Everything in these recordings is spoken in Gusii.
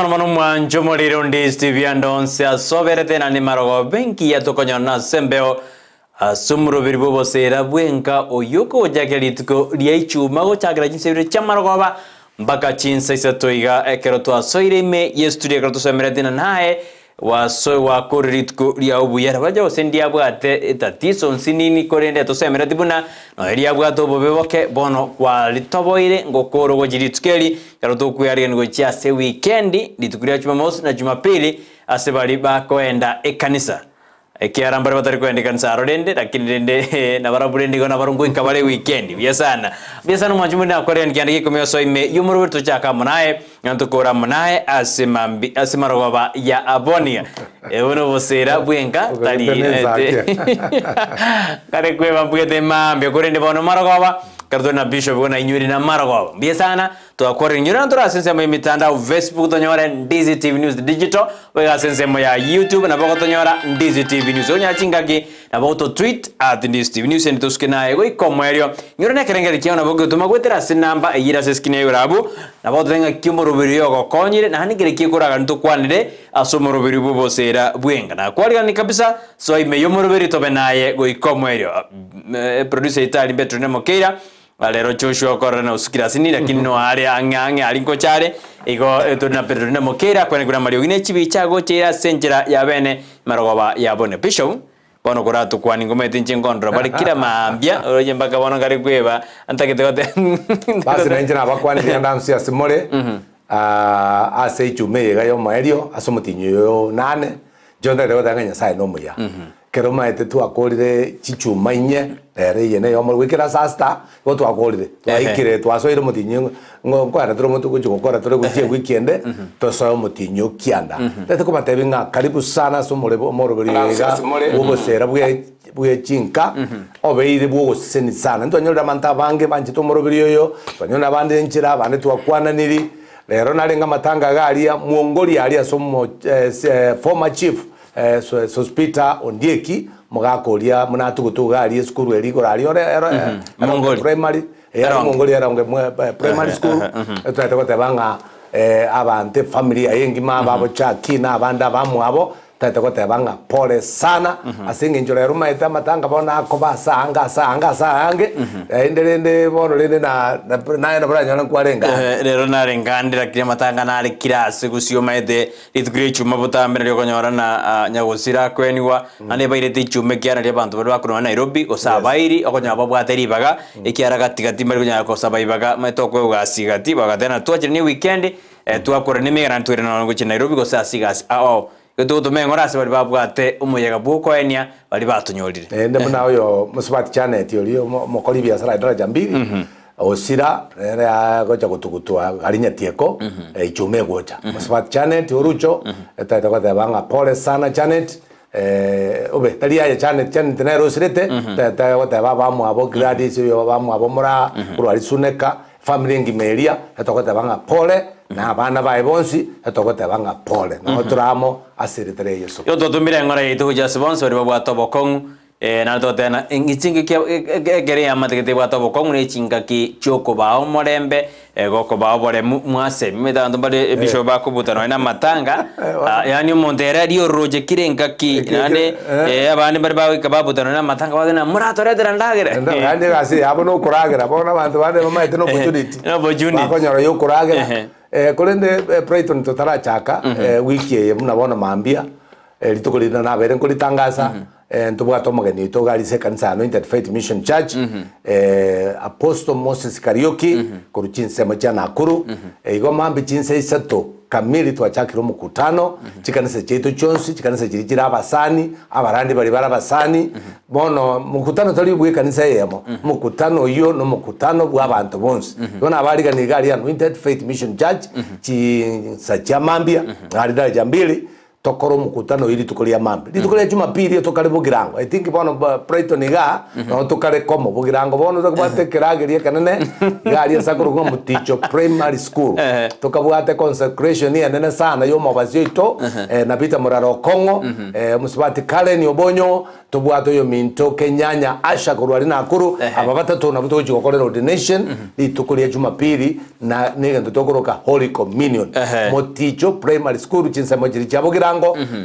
Mono mwanche omorero onde Steve ande onsi asoberete naende marogoba engiya tokonyora ase embeo ase omoroberi bw'oboseera bw'enka oyio okogochakera rituko ria ichuma gochakera chinsa ibere chi'amarogoba mpaka chinsa isato iga ekero twasoire ime y'estudio ekero tosomerete na naye Gwasoe gwakorire rituko riao buya, ribacha gose ndiabwate etatiso nsinini, korende tosemereti buna nonya riabwate obobe boke, bono kwaritoboire ngokora ogochia rituko eri, ekero tokwearigania gochia ase ewikendi, rituko ria Jumamosi na Jumapili, ase baria bakoenda ekanisa. Ekiagera mbare batari koenda ekanisa aro rende, lakini rende nabarabwo rende igo nabarabwo ngoika bare ewikendi. Buya sana. Buya sana omwanchi more nakorire kianda gia ikomi osoe ime y'omoroberi tochake amo naye, na tokore amo naye ase mambi ase marogoba ya Abonia. Obo nobosera bwenka tari Oberete nensakia. kare kweba mbwete mambia korende bono marogoba ekero tore na bishop igo nainywire na marogoba. Mbuya sana. Twakora inyure na tore ase ensemo y'emitandao Facebook tonyore Ndizi TV News Digital, boigo ase ensemo ya YouTube nabo ogotonyora Ndizi TV News. Onyora chingaki nabo ogoto tweet at Ndizi TV News ende tosuke naye goika omoerio. Inyore na ekerengerio kiao nabo ogetoma goetera ase enamba eyio ere ase eskrini yaye igoro abwo, nabo ogoteba ng'aki omoroberi oyo ogokonyire naende nkere ki ekoragani tokwanere ase omoroberi bw'oboseera bw'enka. Nakwarigani kabisa, soa ime y'omoroberi tobe naye goika omoerio. Producer Itari Betro Nemokeira. Rero Joshua okorora na osukire ase nini, lakini noa are ang'e ang'e aria ngocha are. Igo tore na Petero na Mokeira akwane kure amariogi ne chibicha agocha ase enchera ya bene marogoba ya bone. Bishop, bono koratokwanie ngomanyete inche nkondora bare kera mambia, oroche mpaka bono nkare kweba, ntagete gote Basi na inche nabakwanirie ande ansi ase more, ase echuma eye iga y'omoerio, ase omotienyi oyo nane, inche ntagete goteba ng'a Nyasaye nomuya. Ekero omaete twakorire chichuma inye, rero eye neyomo goikera saa sita, igo twakorire, twaikire twasoire omotienyi ng'o nkoenda tore omonto gochia gokora tore gochia ewiki ende, tosoe omotienyi o kianda. Ntagete kobatebia ng'a karibu sana ase omorebo omoroberi oyo iga bwa obosera bwe bwe chinka, obeire bwa ogosesenia sana. Ntwanyorire abanto abange banchete omoroberi oyo, twanyorire abande enchera, abande twakwananiri, rero narenge amatanga iga aria, mwongori aria ase omo former chief Sospeter Ondieki, omogaka oria buna atugutu iga aria esukuru eria igoro aria ore ero Mongoli. primary eh, Eronge. Mongoli Eronge primary school, etwaete goteba ng'a abanto efamiri yaye engima ababochaki na abande abamwabo, twaete goteba ng'a pole sana, ase eng'encho rero omanyete amatanga bono akoba ase aange ase aange ase aange, naende rende bono rende na naye nabo oranyore nkwarenge ande. Rero narenge ande lakini amatanga nare kira ase gusii omanyete Rituko ria echuma botambe nario okonyora na nyagosira akoenigwa, naende bairete echuma ekiagera nario abanto baria bakorwa Nairobi gose abairi okonyora babwate ribaga, ekiagera gati gati mbari konyara kosaba ibaga omanyete okoegwa gasi gati bagateba na twachire ne weekend twakora na emegano naende toirane nonya gochia Nairobi gose ase egasi ao ao. Igo togotoma eng'ora ase baria babwate omoyega bwa okoenia baria batonyorire. Naende buna oyo mosubati Janet oria omokori ebiasara daraja mbili, Osira nere agocha gotugutwa aria nyatieko echuma egocha. Mosubati Janet orucho etagete goteba ng'a pole sana Janet obe tari aye Janet, Janet nere osirete tagete goteba abamwabo Gladys oyo abamwabo moraa korwa aria Suneka family engima eria etogoteba ng'a pole na abana baye bonsi etogoteba ng'a pole nabo tore amo ase erieta ria Yeso. Igo twatomire eng'ora yaito gochia ase bonsi baria babwate obokong'u Ee, naende togoteba ng'a eng'iti ekero eamate gete ebwate obokong'u ne chingaki chi'okobaa omorembe, gokobaa oboremu mwase. Omanyete abanto mbare ebisho bakobuta nonya na amatanga, yaani omonto ere aria ororoche kera engaki, naende abande mbare bagoika babuta nonya na amatanga bagoteba ng'a moratoretera endagera. Naende egasi yabo na okoragera, bono abanto bande bamaete na opportunity, Opportunity. bakonyora ya okoragera. Korende Brighton totarachaka wiki eye buna bono mambia, rituko riria nabeire nkoritangasa, Ntobwate omogeni oito iga aria ase ekanisa ya Anointed Faith Mission Church, Apostle Moses Kariuki, korwa chinsemo chia Nakuru. Igo mambia chinsa isato kamili twachakire omokutano, chikanisa chiaito chionsi, chikanisa chiria chire abasani, abarandi baria bare abasani, bono mokutano tori bwa ekanisa eyemo, omokutano oyio na omokutano bwa abanto bonsi. Igo nabarigani iga aria Anointed Faith Mission Church, chinsa chia mambia, aria daraja mbili. Tokore omokutano oyio rituko ria mambia. Rituko ria Jumapili tokare Bogirango. I think bono Brighton igaa nabo tokare komo. Bogirango bono tokabwate ekeragerio ekenene iga aria ase akorokwa ng'a Muticho Primary School. Tokabwate consecration enene sana ya omobasi oito na Peter Murara Okong'o, omosubati Karen Obonyo, tobwate oyominto Kenyanya Asher korwa aria Nakuru. Aba batato nabwo togochia gokorera ordination rituko ria Jumapili na negento tokoroka Holy Communion. Moticho Primary School chinsemo chiria chia Bogirango,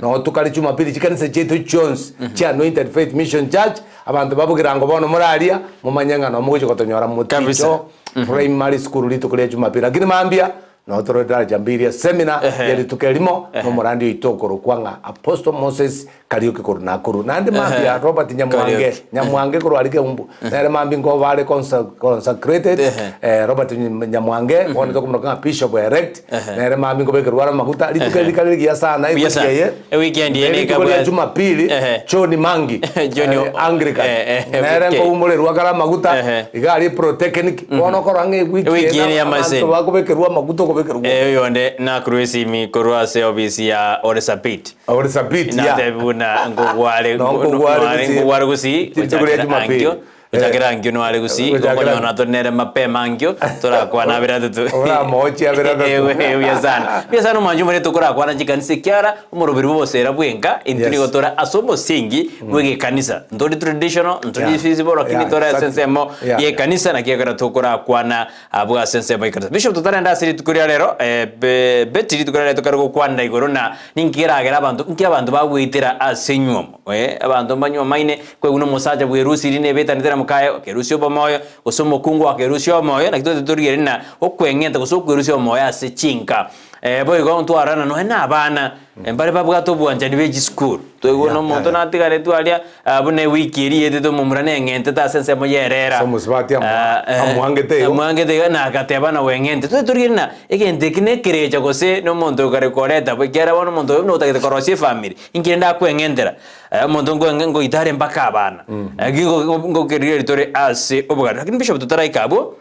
noo tokare Jumapili chikanisa chiaito chionsi chia Anointed Faith Mission Church, abanto ba Bogirango bono more aria, momanye ng'a noo mogochia gotonyora Moticho Primary School rituko ria Jumapili. Lakini mambia noo tore Daraja Mbili eseminar ya rituko erimo, na omorandi oito okorokwa ng'a Apostle Moses Kariuki korwa Nakuru. Naende mambia Robert Nyamwange, Kariuki. Nyamwange korwa aria Keumbu, nere mambia nkoba are consa- consecrated, eh, Robert Ny- Nyamwange, bono tokomoroka ng'a Bishop elect, nere mambia nkobekerwa are amaguta, rituko eri rikare rigiya sana, Buya ewiki sana. eye, Eweekend eye rituko nekabwa- ria Jumapili, John Mangi, John eh, o- Anglican, eh, eh, nere okay. nkoumorerwa akare amaguta, iga aria Polytechnic, bono okorora ng'a ewiki Ewiki eye eye na- abanto y'amaseni. bakobekerwa amaguta okobekerwa. Eh, oyonde nakorwa esimi korwa ase ofisi ya Oresapit. Ore Sabiti ya. Natebi buna nkogware No, nkogware gusii. nkogware gusii Rituko ria gochakera Jumapili. ankio gochakera ankio nware gusii Gochakera- okonyora tore nere mapema ankio torakwana abere atato Oramochi abere atato. Ewe, buya sana buya sana omwancho omore tokorakwana chikanisa ekiara omoroberi bw'obosera bwenka intwe Yes. nigo tore ase omosingi bw'egekanisa ntori traditional ntori Yeah. feasible lakini Yeah, tore ase exactly. ensemo Yeah. y'ekanisa naki ekero tokorakwana Abwo ase ensemo y'ekanisa. Bishop totarenda ase rituko ria rero, eh, be, Betty rituko ria rero tokare gokwanera igoro na ninki keragere abanto, nki abanto bagweitera ase enywomo. Eh, abanto mbanywomaine, kweguna omosacha bwerusiri na ebetanete na mokaye, akerusia obomoyo, gose omokungu akerusia omoyo, naki totaete torigereria na okweng'enta gose okwerusia omoyo ase chinka. Eh, boigo ntwarorana nonya na abana, mbare babwate obwanchani be chisukuru. Toigwe Yeah, nomonto yeah, yeah. natigaretwe aria, ah, buna ewiki eria yaetete omomura neng'entete ase ensemo y'erera. Ase omosubati amwa- Ah, eh, amwangete igo. amwangete igo, na agateba na weng'ente. Tobe torigereria na egento eki nekerecha gose na omonto okare koreta bo, ekiagera bono omonto oyo buna otagete korosia efamiri, inki rende akweng'entera? Eh, omonto nkoenge ngoita are mpaka abana. Eh, gigo ngokerigereria tore ase obogare. Lakini bishop totaraika abwo,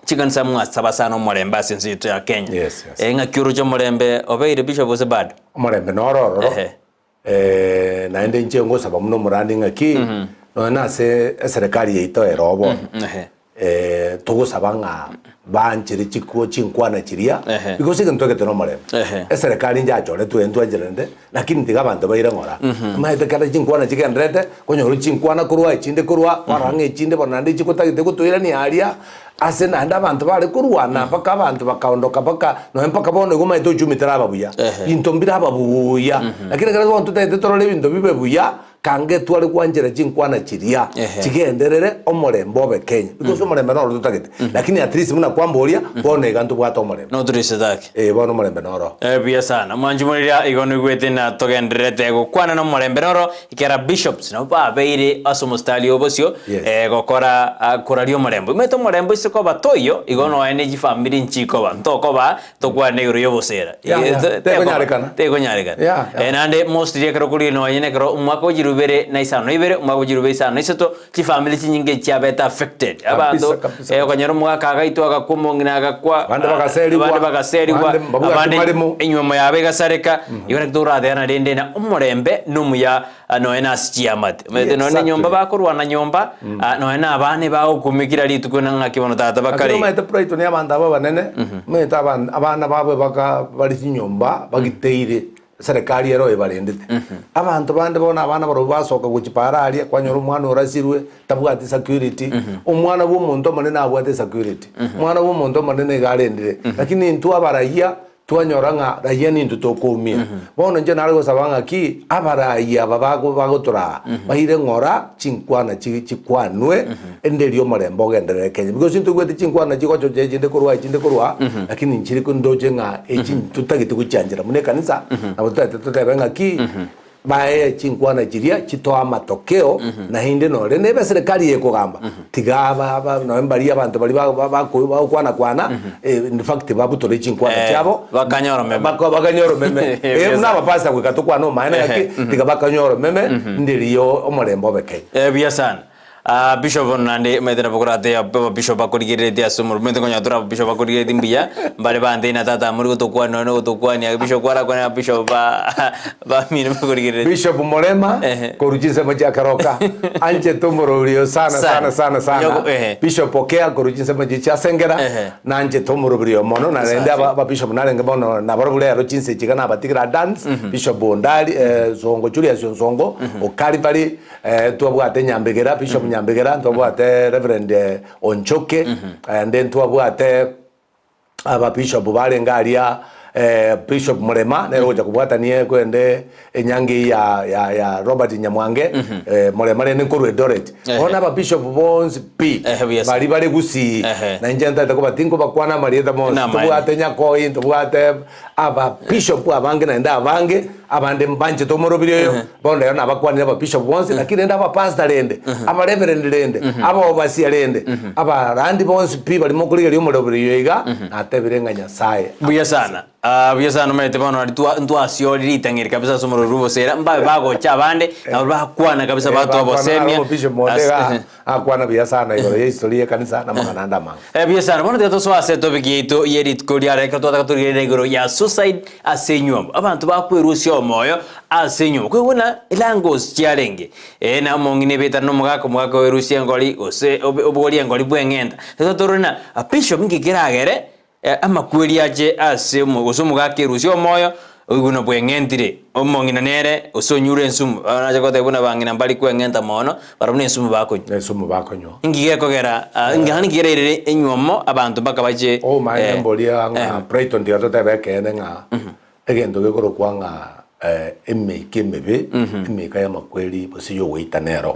Chikanisa mwasaba sana omorembe ase ense yaito ya Kenya. Yes, yes. Eh, ng'aki oroche omorembe obeire bishop gose bado? Omorembe noro ororo Ehe. eh, naende inche ngosaba buna omorandi ng'aki nonya na ase eserekari yaito ere oo bono Ehe. eh, togosaba ng'a banchere chikwo chinkwana chiria Ehe. because egento egete na omorembe Ehe. eserekari njachoretwe ntwanchererete Lakini tiga abanto baire ng'ora. Omanyete kera chinkwana chigendererete, konyora chinkwana korwa echinde korwa, kwarora ng'a echinde bono naende chigotagete gotoirania aria, ase naende abanto bare korwana mpaka abanto bakaondoka mpaka nonya mpaka bono igo omanyete uchumi teraba buya. Binto mbiraba buya. Lakini ekero bono totagete torore ebinto bibe buya, Kange tware gwanchera chinkwana chiria chigenderere omorembe obe Kenya because omorembe noro totagete lakini at least buna kwamboria bono iga ntobwate omorembe. Notorise gaki. Eh bono omorembe noro. Eh, buya sana mwanchi moriria igo noigwete na togendererete gokwana na omorembe noro ekera bishops nabo babeire ase omostari obosio Yes. eh, gokora ah, koraria omorembe omanyete omorembe ase koba toiyo igo nonya ne chifamiri nchikoba ntokoba Tokwane igoro y'obosera. Yeah, yeah. Tekonyarekana. Tekonyarekana. Yeah, yeah. Eh, naende mostly ekero kori nonye na ekero omwaka o chirube ibere na isano na ibere, omwaka o chirube isano na isato, chifamiri chinyinge chiabete affected. Abanto, kabisa, eh, okonyora omogaka agaitwa agakwa, omong'ina agakwa, Abande bagaserigwa, abande bagaserigwa, abande mbabwati abande maremo. enywomo yabo egasareka. Igo naki torateana rende na omorembe na omuya ah, nonya na ase chiamate. Omanyete nonya na Exactly. nyomba bakorwana nyomba, ah, nonya na abana ebagokumia kera rituko na ng'aki bono tata Lakini bakare. omanyete Brighton abanto aba abanene, omanyete aban- abana babo baka bare chinyomba bagiteire, eserekari ero ebarendete. Abanto bande bono abana barobwo basoka gochia paara aria, kwanyora omwana orasirwe, tabwati security, omwana bwa omonto omonene abwate esecurity, omwana bwa omonto omonene iga arendire. Lakini intwe abarayia, Twanyora ng'a raia nintwe tokoumia. Bono inche nare gosaba ng'aki abaraai aba bago bagotoraa baire ng'ora chinkwana chi chikwanwe ende erio omorembe ogenderere Kenya. Because intwe chinkwana chigochocha echinde korwa echinde korwa aa lakini nchiri ndoche ng'a echi ntotagete gochianchera buna ekanisa nabo totagete totebe ng'aki Bae chinkwana chiria chitoe amatokeo, naende nore nebe eserekari ekogamba, tiga aba aba nonya mbaria abanto baria ba- ba- bako bagokwana-kwana, in fact babutore chinkwana Eh, chiabo, bakanyora omeme. Bako- bakanyora omeme. Eh, Eh, buna abapastor goika tokwane omaene ng'aki, tiga bakanyora omeme, ndiriyo omorembe obe Kenya. Eh, buya sana. Ah, Bishop bono naende omanyete nabo korate aba bishop bakorigereretie ase omoro omanyete konya tore aba bishop bakorigereretie mbuya mbare bantebia na tata amori gotokwania nonya nogotokwania bishop kwarakwana na bishop ba bamino bakorigereretie. Bishop Murema Ehe. korwa chinsemo chia Keroka anchete omoroberi oyo sana Sana. sana sana sana. Yoko, ehe. Bishop Okea korwa chinsemo chie chia Sengera Ehe. nanchete omoroberi oyo mono na rende Safi. aba aba bishop narenge bono nabarobwo rero chinsa echi iga nabatigera dance Bishop Ondari eh, Nsongo Julius Onsongo o Calvary Ntwabwate Nyambegera, Bishop Nyambegera, ntwabwate Reverend Onchoke, naende ntwabwate ababishop barenge aria Bishop Murema nere ogocha kobwatania korende enyangi eye ya ya ya Robert Nyamwange, Murema rende nkorwa Eldoret. Bono ababishop bonsi pi Ehe, buya sana. baria bare Gusii, Ehe. na inche ntagete koba tinkobakwana amarieta bonsi, Namaene. ntobwate Nyakoi, ntobwate Ababishop abange naende abange, abande mbanchete omorobiri oyo, bono rero nabakwanire ababishop bonsi, lakini rende abapastor rende, abareverend rende, abaobasia rende, abarandi bonsi pi baria mokorigereria omorobiri oyo iga, natebire ng'a Nyasaye Buya sana. Ah, buya sana omanyete bono aria twa ntwasiorire ritang'eri kabisa ase omorobiri bwa obosera, mbabe bagocha abande, nabo bakwana kabisa batoa obosemia. Bishop monde Ase- iga akwana buya sana igoro ya history ya ekanisa na amang'ana ande amange. Buya sana. Bono tiga tosoe ase etopic yaito ye rituko ria rero ekero twataka torigereria igoro ya suicide ase enyomba. Abanto bakwerusia omoyo ase enyomba. Koigwa buna elangos chiarenge. Eh na omong'ina ebetana na omogaka, omogaka oerusie engori gose obe obogorie engori bweng'enta. Tiga torore na bishop nki keragere Amakweri ache ase omo gose omogaka erusie omoyo, oigwe buna bweng'entire. Omong'ina nere, gose onyure ensumu, bono nache gotebia buna abang'ina mbari kweng'enta mono, barabwo nensumu bakonywa. Nensumu bakonywa. Inki gekogera yaani inki kerairere enywomo abanto mpaka bache Omanye mboria ng'a Brighton tiga totebe ekeene ng'a egento gekorokwa ng'a emeika emebe, emeika y'amakweri gose y'ogoitana ero,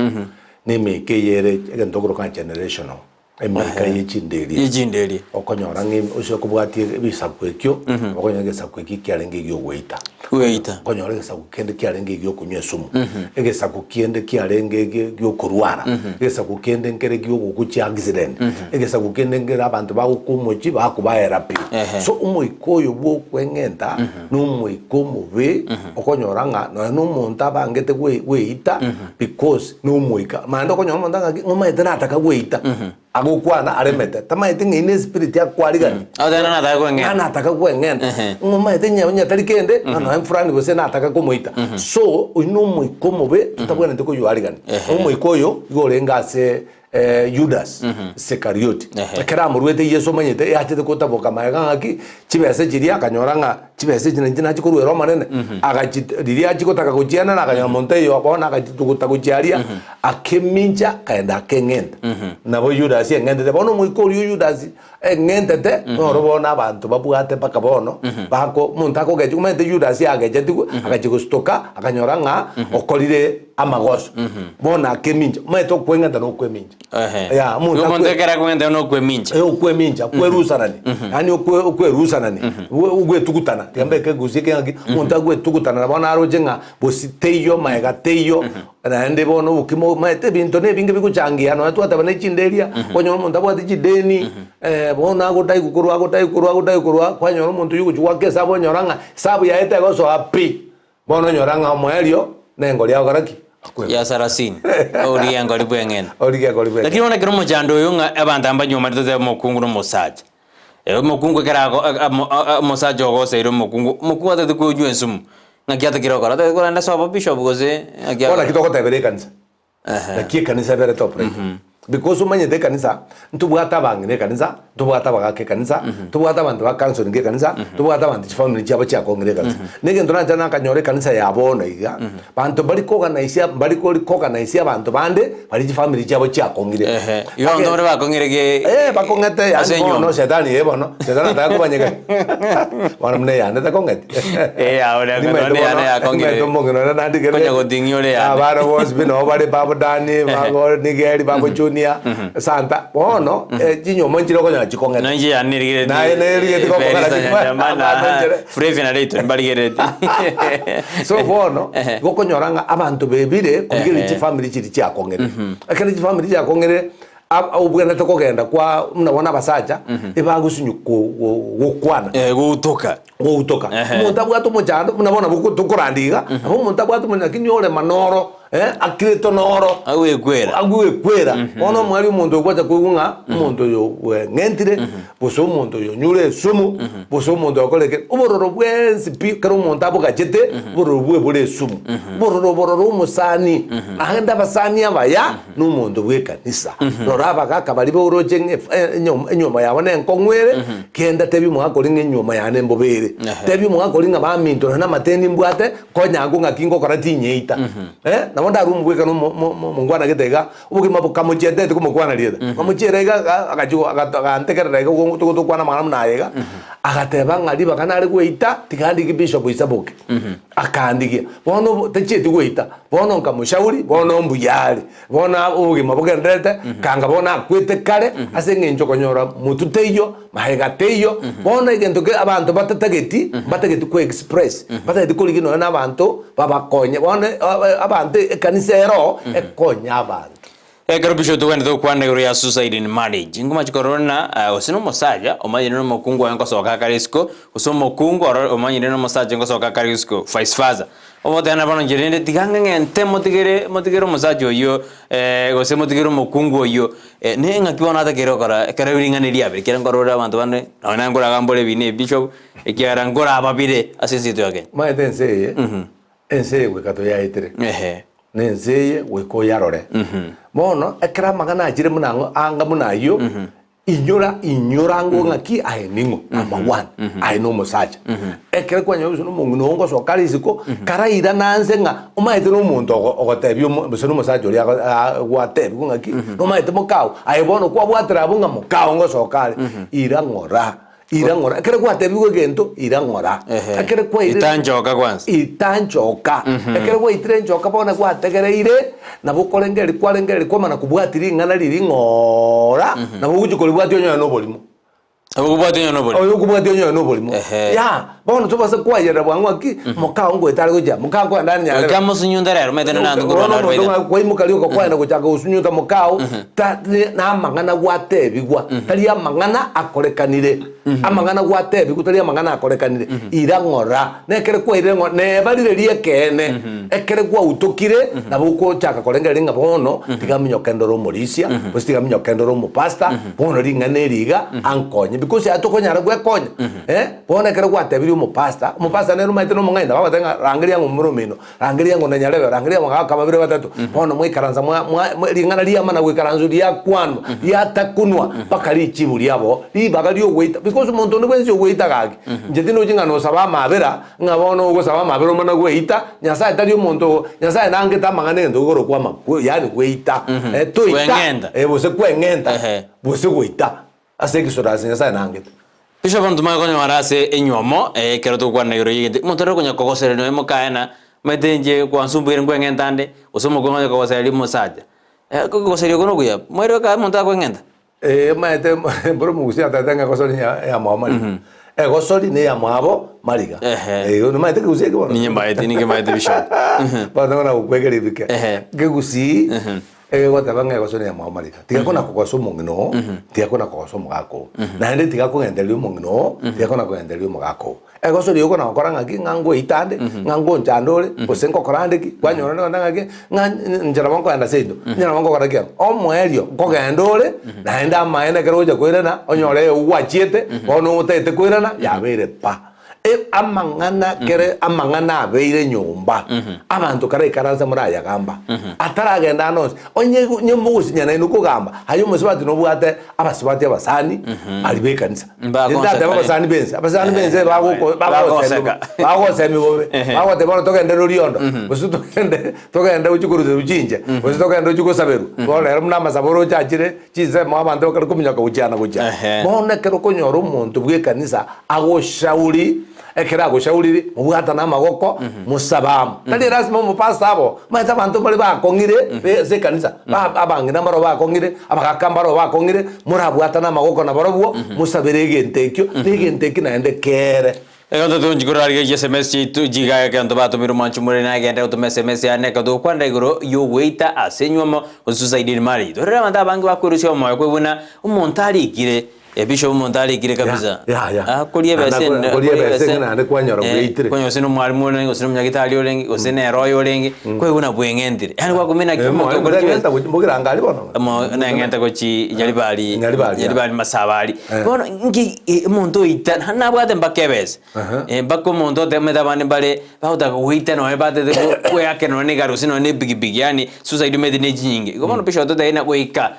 na emeika eye ere egento okorokwa ng'a generational. Emeika ye chinderia. Ye chinderia. Okonyora ng'a ose okobwatia ebisaku ekio, okonyora egesaku ekio kiarenge egi'ogoita. Goita. Okonyora egesaku kende kiarenge egi'okonywa esumu, egesaku kende kiarenge ege gi'okorwara, egesaku kende nkere gi'ogokwa chiaccident, egesaku kende nkere abanto bagokwa omochie bakobaera pi. Ehe. So omoika oyo bwa okweng'enta, na omoika omobe, okonyora ng'a nonya na omonto abangete gwe gweita because na omoika. Naende okonyora omonto ng'aki, ng'omaete nataka gweita, agokwana aremete, tamaeti ng'a ine espirit akwarigani. Agoteba ng'a nataka kweng'enta. Ng'a nataka kweng'enta. Ehe. Ng'omaete onye onye tari kende, ng'a nonya fulani gose nataka komoita. So, oyio na omoika omobe, totabwenereti koyoarigania. Ehe. Omoika oyo, igo orenge ase Yudas Isikarioti, Ehe. ekero amoruete Yeso omanyete yachete gotaboka magega ng'aki, chibesa chiria akanyora ng'a chibesa echi nainche nachia koruera Omonene, agachi riria achia gotaka gochienena akanyora monto oyo bono agachituguta gochia aria, akemincha akaenda akeng'enta. Nabo Yudasi eng'entete. Bono omoika oria o Yudasi eng'entete, noro bono abanto babwate mpaka bono, bako omonto akogecha omanyete Yudasi agechetigwe, agachia gosutoka, akanyora ng'a okorire amagoso, bono akemincha, omanyete okweng'enta na okwemincha. Ehe. Ya, omonto Igo omonto akwe- ekero akweng'enta na okwemincha. Eh, okwemincha, kwerusanani, yaani okwe okwerusanani, gwe ogwetugutana, tiga mbeke egusi eke ng'aki, omonto agwetugutana bono aroche ng'a bosi teiyo, maega teiyo, naende bono obokima omanyete ebinto na ebinge bigochangia nonya twateba ne chinderia, okonyora omonto abwate chideni, bono agodaigu korwa agodaigu korwa agodaigu korwa, kwanyora omonto oywo ogochia goaka esabu onyora ng'a esabu yaye tegosoa pi, bono onyora ng'a omoerio, na engori agokora ki? Akwegwa. Ya sarasini. Origia engori bweng'ena. Origia engori bweng'ena. Lakini bono ekero omochando oyo ng'a abanto aba mbanyuomanete totebe omokungu na omosacha. Omokungu ekero ago omosacha ogoseire omokungu, omokungu atagete konywa ensumu, ng'aki atakire gokora? Atagete korenda ase obobishop gose ng'aki Bono naki agokora? togotebera ekanisa, Ehe. naki ekanisa eberete operate. Because omanyete ekanisa, ntobwate abang'ina ekanisa, ntobwate abagaka ekanisa, ntobwate abanto ba counseling ekanisa, ntobwate abanto chifamiri chiabo chiakong'ire ekanisa. Na egento nacha nakanyora ekanisa ya bono iga, banto mbari koorganize mbari kori koorganize abanto bande, baria chifamiri chiabo chiakong'ire. Ehe, igo abanto baria bakong'ire ge Eh, bakong'ete ase yaani bono enyomba. shetani eh bono, shetani ataka kobanyegania. Bono buna eyane takong'eti. Eh, aye oria Nimanyete nonye eyane bono, yakong'ire. nimanyete omong'ina one nandikere. Konya goting'ia ore eyane. Abana bonsi pi nabo bare babo Dani, babo Nigeri, babo Junior, Santa. Bono, eh, chinyomba nchire okonyora chikong'ete. Nonye eyane nerigereti. Naye nerigereti gokong'ana Felista chikong'ete. Nyanjama Abana na nchire. Flavia na Layton mbarigereti. So bono, Ehe. igo okonyora ng'a abanto bebire korigereria Ehe. chifamiri chiria chiakong'ire. Ekero chifamiri chiakong'ire, ab- obwenerete kogenda kwa buna bono abasacha, ebagosinyu ko- go- gokwana. Eh, goutoka. Goutoka. Ehe. Omonto abwate omochando, buna bono boko tokoranda iga, nabo omonto abwate omochando lakini orema noro. Eh, akirete noro. Agwekwera. Agwekwera. Bono omwari omonto ogwacha koigwa ng'a omonto oyo bweng'entire, gose omonto oyo onyure esumu, gose omonto oyo okorire ki, obororo bwensi pi ekero omonto abogachete, obororo bwe bore esumu. Obororo obororo omosani, naende abasani abaya na omonto bw'ekanisa. Rora abagaka baria boroche ng'a ef- e- enyom- enyomba yabo nenkong'u ere, genda tebia omogaka oria ng'a enyomba yane mbobe ere. Tebia omogaka oria ng'a baminto nonye namateni mbwate, Konya agwo ng'aki ngokora tinyeita. Eh, nabo ndarue omogwekano omo- omo- omo- omongwana gete iga, obogima bokamochia ntaete komokwana rieta. Nkamochiera iga aga- agachia go- agato agantegerera iga ogo togo tokwana amang'ana buna aya iga, agateba ng'a ribaga nare goita, tiga ndigie bishop Isaboke. Akandigia, bono obo tachieti goita, bono nkamoshauri, bono mbuya are. Bono obogima bogendererete, kanga bono akwete kare, ase eng'encho okonyora motwe teiyo, magega teiyo. Bono egento ke abanto batatageti, mbatageti ko express, mbatageti korigia nonya na abanto babakonye. Bono abanto ekanisa ero, ekonye abanto. Ekero bishop togwenerete gokwana igoro ya suicide in marriage, nkomache korora ng'a gose na omosacha omanyire na omokungu oye ngosoka akare isiko, gose omokungu oro omanyire na omosacha ngosoka akare isiko, vice versa. Ogoteena bono inche rende tiga ng'eng'ente motigere motigere omosacha oyio gose motigere omokungu oyio, ne ng'aki bono atakeire gokora ekero ring'ana eri riabire ekiagera nkorora abanto bande nonye naye nkoragambore ebi na ebi bishop, ekiagera nkoraba bire ase ense yaito ya Kenya. Omanyete ense eye, ense eye goika toyaetere, Ehe. na ense eye goika oyarore. Bono ekero amang'ana achire buna ang'o anga buna ayio, Inyora, inyora ng'o ng'aki aye ning'o, number one, aye nomosacha. Ekero kwanyora gose nomong'ina oo ngosoka are isiko, karairana nse ng'a omaete nomonto ogo ogotebia omo gose nomosacha oria ago aa gwatebigwa ng'aki, nomaete mokao, aye bono kwabwatera abwo ng'a mokao ngosoka are, ira ng'ora, ira ng'ora. Ekero gwatebigwa egento, ira ng'ora. Ehe. Ekero kwaire Itanchoka kwanza. itanchoka. Ekero gwaitire enchoka bono gwategereire, nabo okorengereria kwarengereria kwamana kobwatia ring'ana riria ng'oora, nabo ogochia koribwatia onyore na oborimo. Nabo okobwatia onyore na oborimo. Oyo okobwatia onyore na oborimo. Ehe. Yah, bono tobase kwayerera bwango ng'aki, mokao ngoeta are gochia, mokao nkoenda are nyarebe. Goika mosunyunte rero, omanyete nere naende Bono nkorwana omonto baita. ng'a kwaimoka rioka kwaenda gochaka gosunyuta mokao, ta na amang'ana gwatebigwa, tari amang'ana akorekanire. Amang'ana gwatebigwa tari amang'ana akorekanire, ira ng'ora. Nekere kwairire ng'ora, neba rire ri'ekeene. Ekere gwautokire, nabo ogochaka korengereria ng'a bono tiga minyoke ndore omorisia, gose tiga minyoke ndore omopastor, bono ring'ana eri iga ankonye. Because aye tokonyara gwekonya, eh, bono ekero gwatebirie omopastor, omopastor nere omanyete na omong'aini, nabo agoteba ng'a rangeria ng'a omomura omino, rangeria ng'a onanyarebe, rangeria ng'a abagaka babere batato, bono mwaikaransa mwa mwa mwa ring'ana riamana goikaransa riakwanwa, riatakunwa, mpaka richibu riabo, ribaga riogoita, because omonto onde bwensi ogoita gaki, inche tindochi ng'a nosaba amabera, Ng'a bono ogosaba amabera omana gweita, Nyasae tari omonto, Nyasae nangete amang'ana egento gekorokwa ama, yaani gweita, eh, toita, Kweng'enta. eh, gose kweng'enta, Ehe. gose goita, ase egesura ase Nyasae nangete. Bishop ntomanye konyora ase enywomo, eh, ekero togokwana igoro y'egento, omonto ore konya kogosereria nonya mokaye na, omanyete inche kwansumbuire nkweng'enta ande, gose omokungu onye kogosereria omosacha, eh, kogosereria okwo nokuya, moire ekae omonto akweng'enta. Ee, omanyete mboro omogusia atagete ng'a egosori ne eyamwabo mariga. Egosori ne eyamwabo mariga. Ehe. Eh, nomanyete ekegusii eke bono? Ninye mbaete, ninki mbaete bishop. Bono nigo nagokwegera ebike. Ehe. Ekegusii, egegoteba ng'a egosori ne eyamwabo mariga. Tiga kona kogosa omong'ina oo, tiga kona kogosa omogaka oo. Naende tiga kogendereria omong'ina oo, tiga kona kogendereria omogaka oo. Egosori okwo nagokora ng'aki, ng'a ngoite ande, ng'a ngonchande ore, gose ngokora ande ki, kwanyora onde goteba ng'aki, ng'a inche nabo nkoenda seito, inche nabo nkokora ki amo. Omoerio, nkogenda ore, naende amaene ekero ogocha koirana, onyore eye gwachiete, bono otagete koirana, yabeire pa. E amang'ana kere amang'ana abeire nyomba, abanto karaikaranse morayagamba, ataragenda ande onsi, onye onye mogosinyana inwe kogamba, aye omosubati nobwate abasubati abasani, aria b'ekanisa. Mbagoseka Ntateba eh. abasani b'ense, abasani b'ense bagoko- Bagoseka. bagosemi bagosemi bobe. Ehe. Bagoteba bono togende Roriondo, gose togende togende gochia korusia chinche, gose togende gochia gosaberwa. Bono rero buna amasabo oroche achire chinsemo abanto bakare kominyoka gochia na gochia. Ehe. Bono ekero okonyora omonto bw'ekanisa agoshauri, ekero agoshaurire, mobwatane amagoko, mosabe amo. Tari erasima omopastor abo, omanyete abanto mbare bakong'ire be ase ekanisa, ba abang'ina mbaro bakong'ire, abagaka mbaro bakong'ire, Morabwatane amagoko nabarobwo, mosabere egento ekio, na egento ekio naende kere. Egento tonchi korarigereria SMS chiaito chiga egento batomirwe mwanche more nagende gotoma SMS yane ekero togokwanera igoro yogoita ase enywomo gose suicide in marriage. Torore abanto abange bakwerusia omoyo kwe buna omonto arikire. Bishop omonto arikire kabisa. Ya, ya. Akoria Naende ebesa ako- ende- akoria akoria ebesa ende naende kwanyora bweitire. Kwanyora gose na omwalimu orenge, gose na omonyagitari orenge, gose nere oyo orenge, kwaigwa buna bweng'entire. Yaani kwakumenya naki omonto okore chibesa. Mbogera ngari bono. Mo neng'ente gochi Nyaribari, Nyaribari, ya. Nyaribari Masabari. Eh. Bono nki eh, omonto oita naende nabwate mpaka ebesa. Aha. Eh, mpaka omonto otemete abande mbare bagotaka goita nonye batete go- goeakera nonye na egari gose nonye na epikipiki yaani suicide omanyete ne chinyinge. Igo bono bishop totebie ng'a goika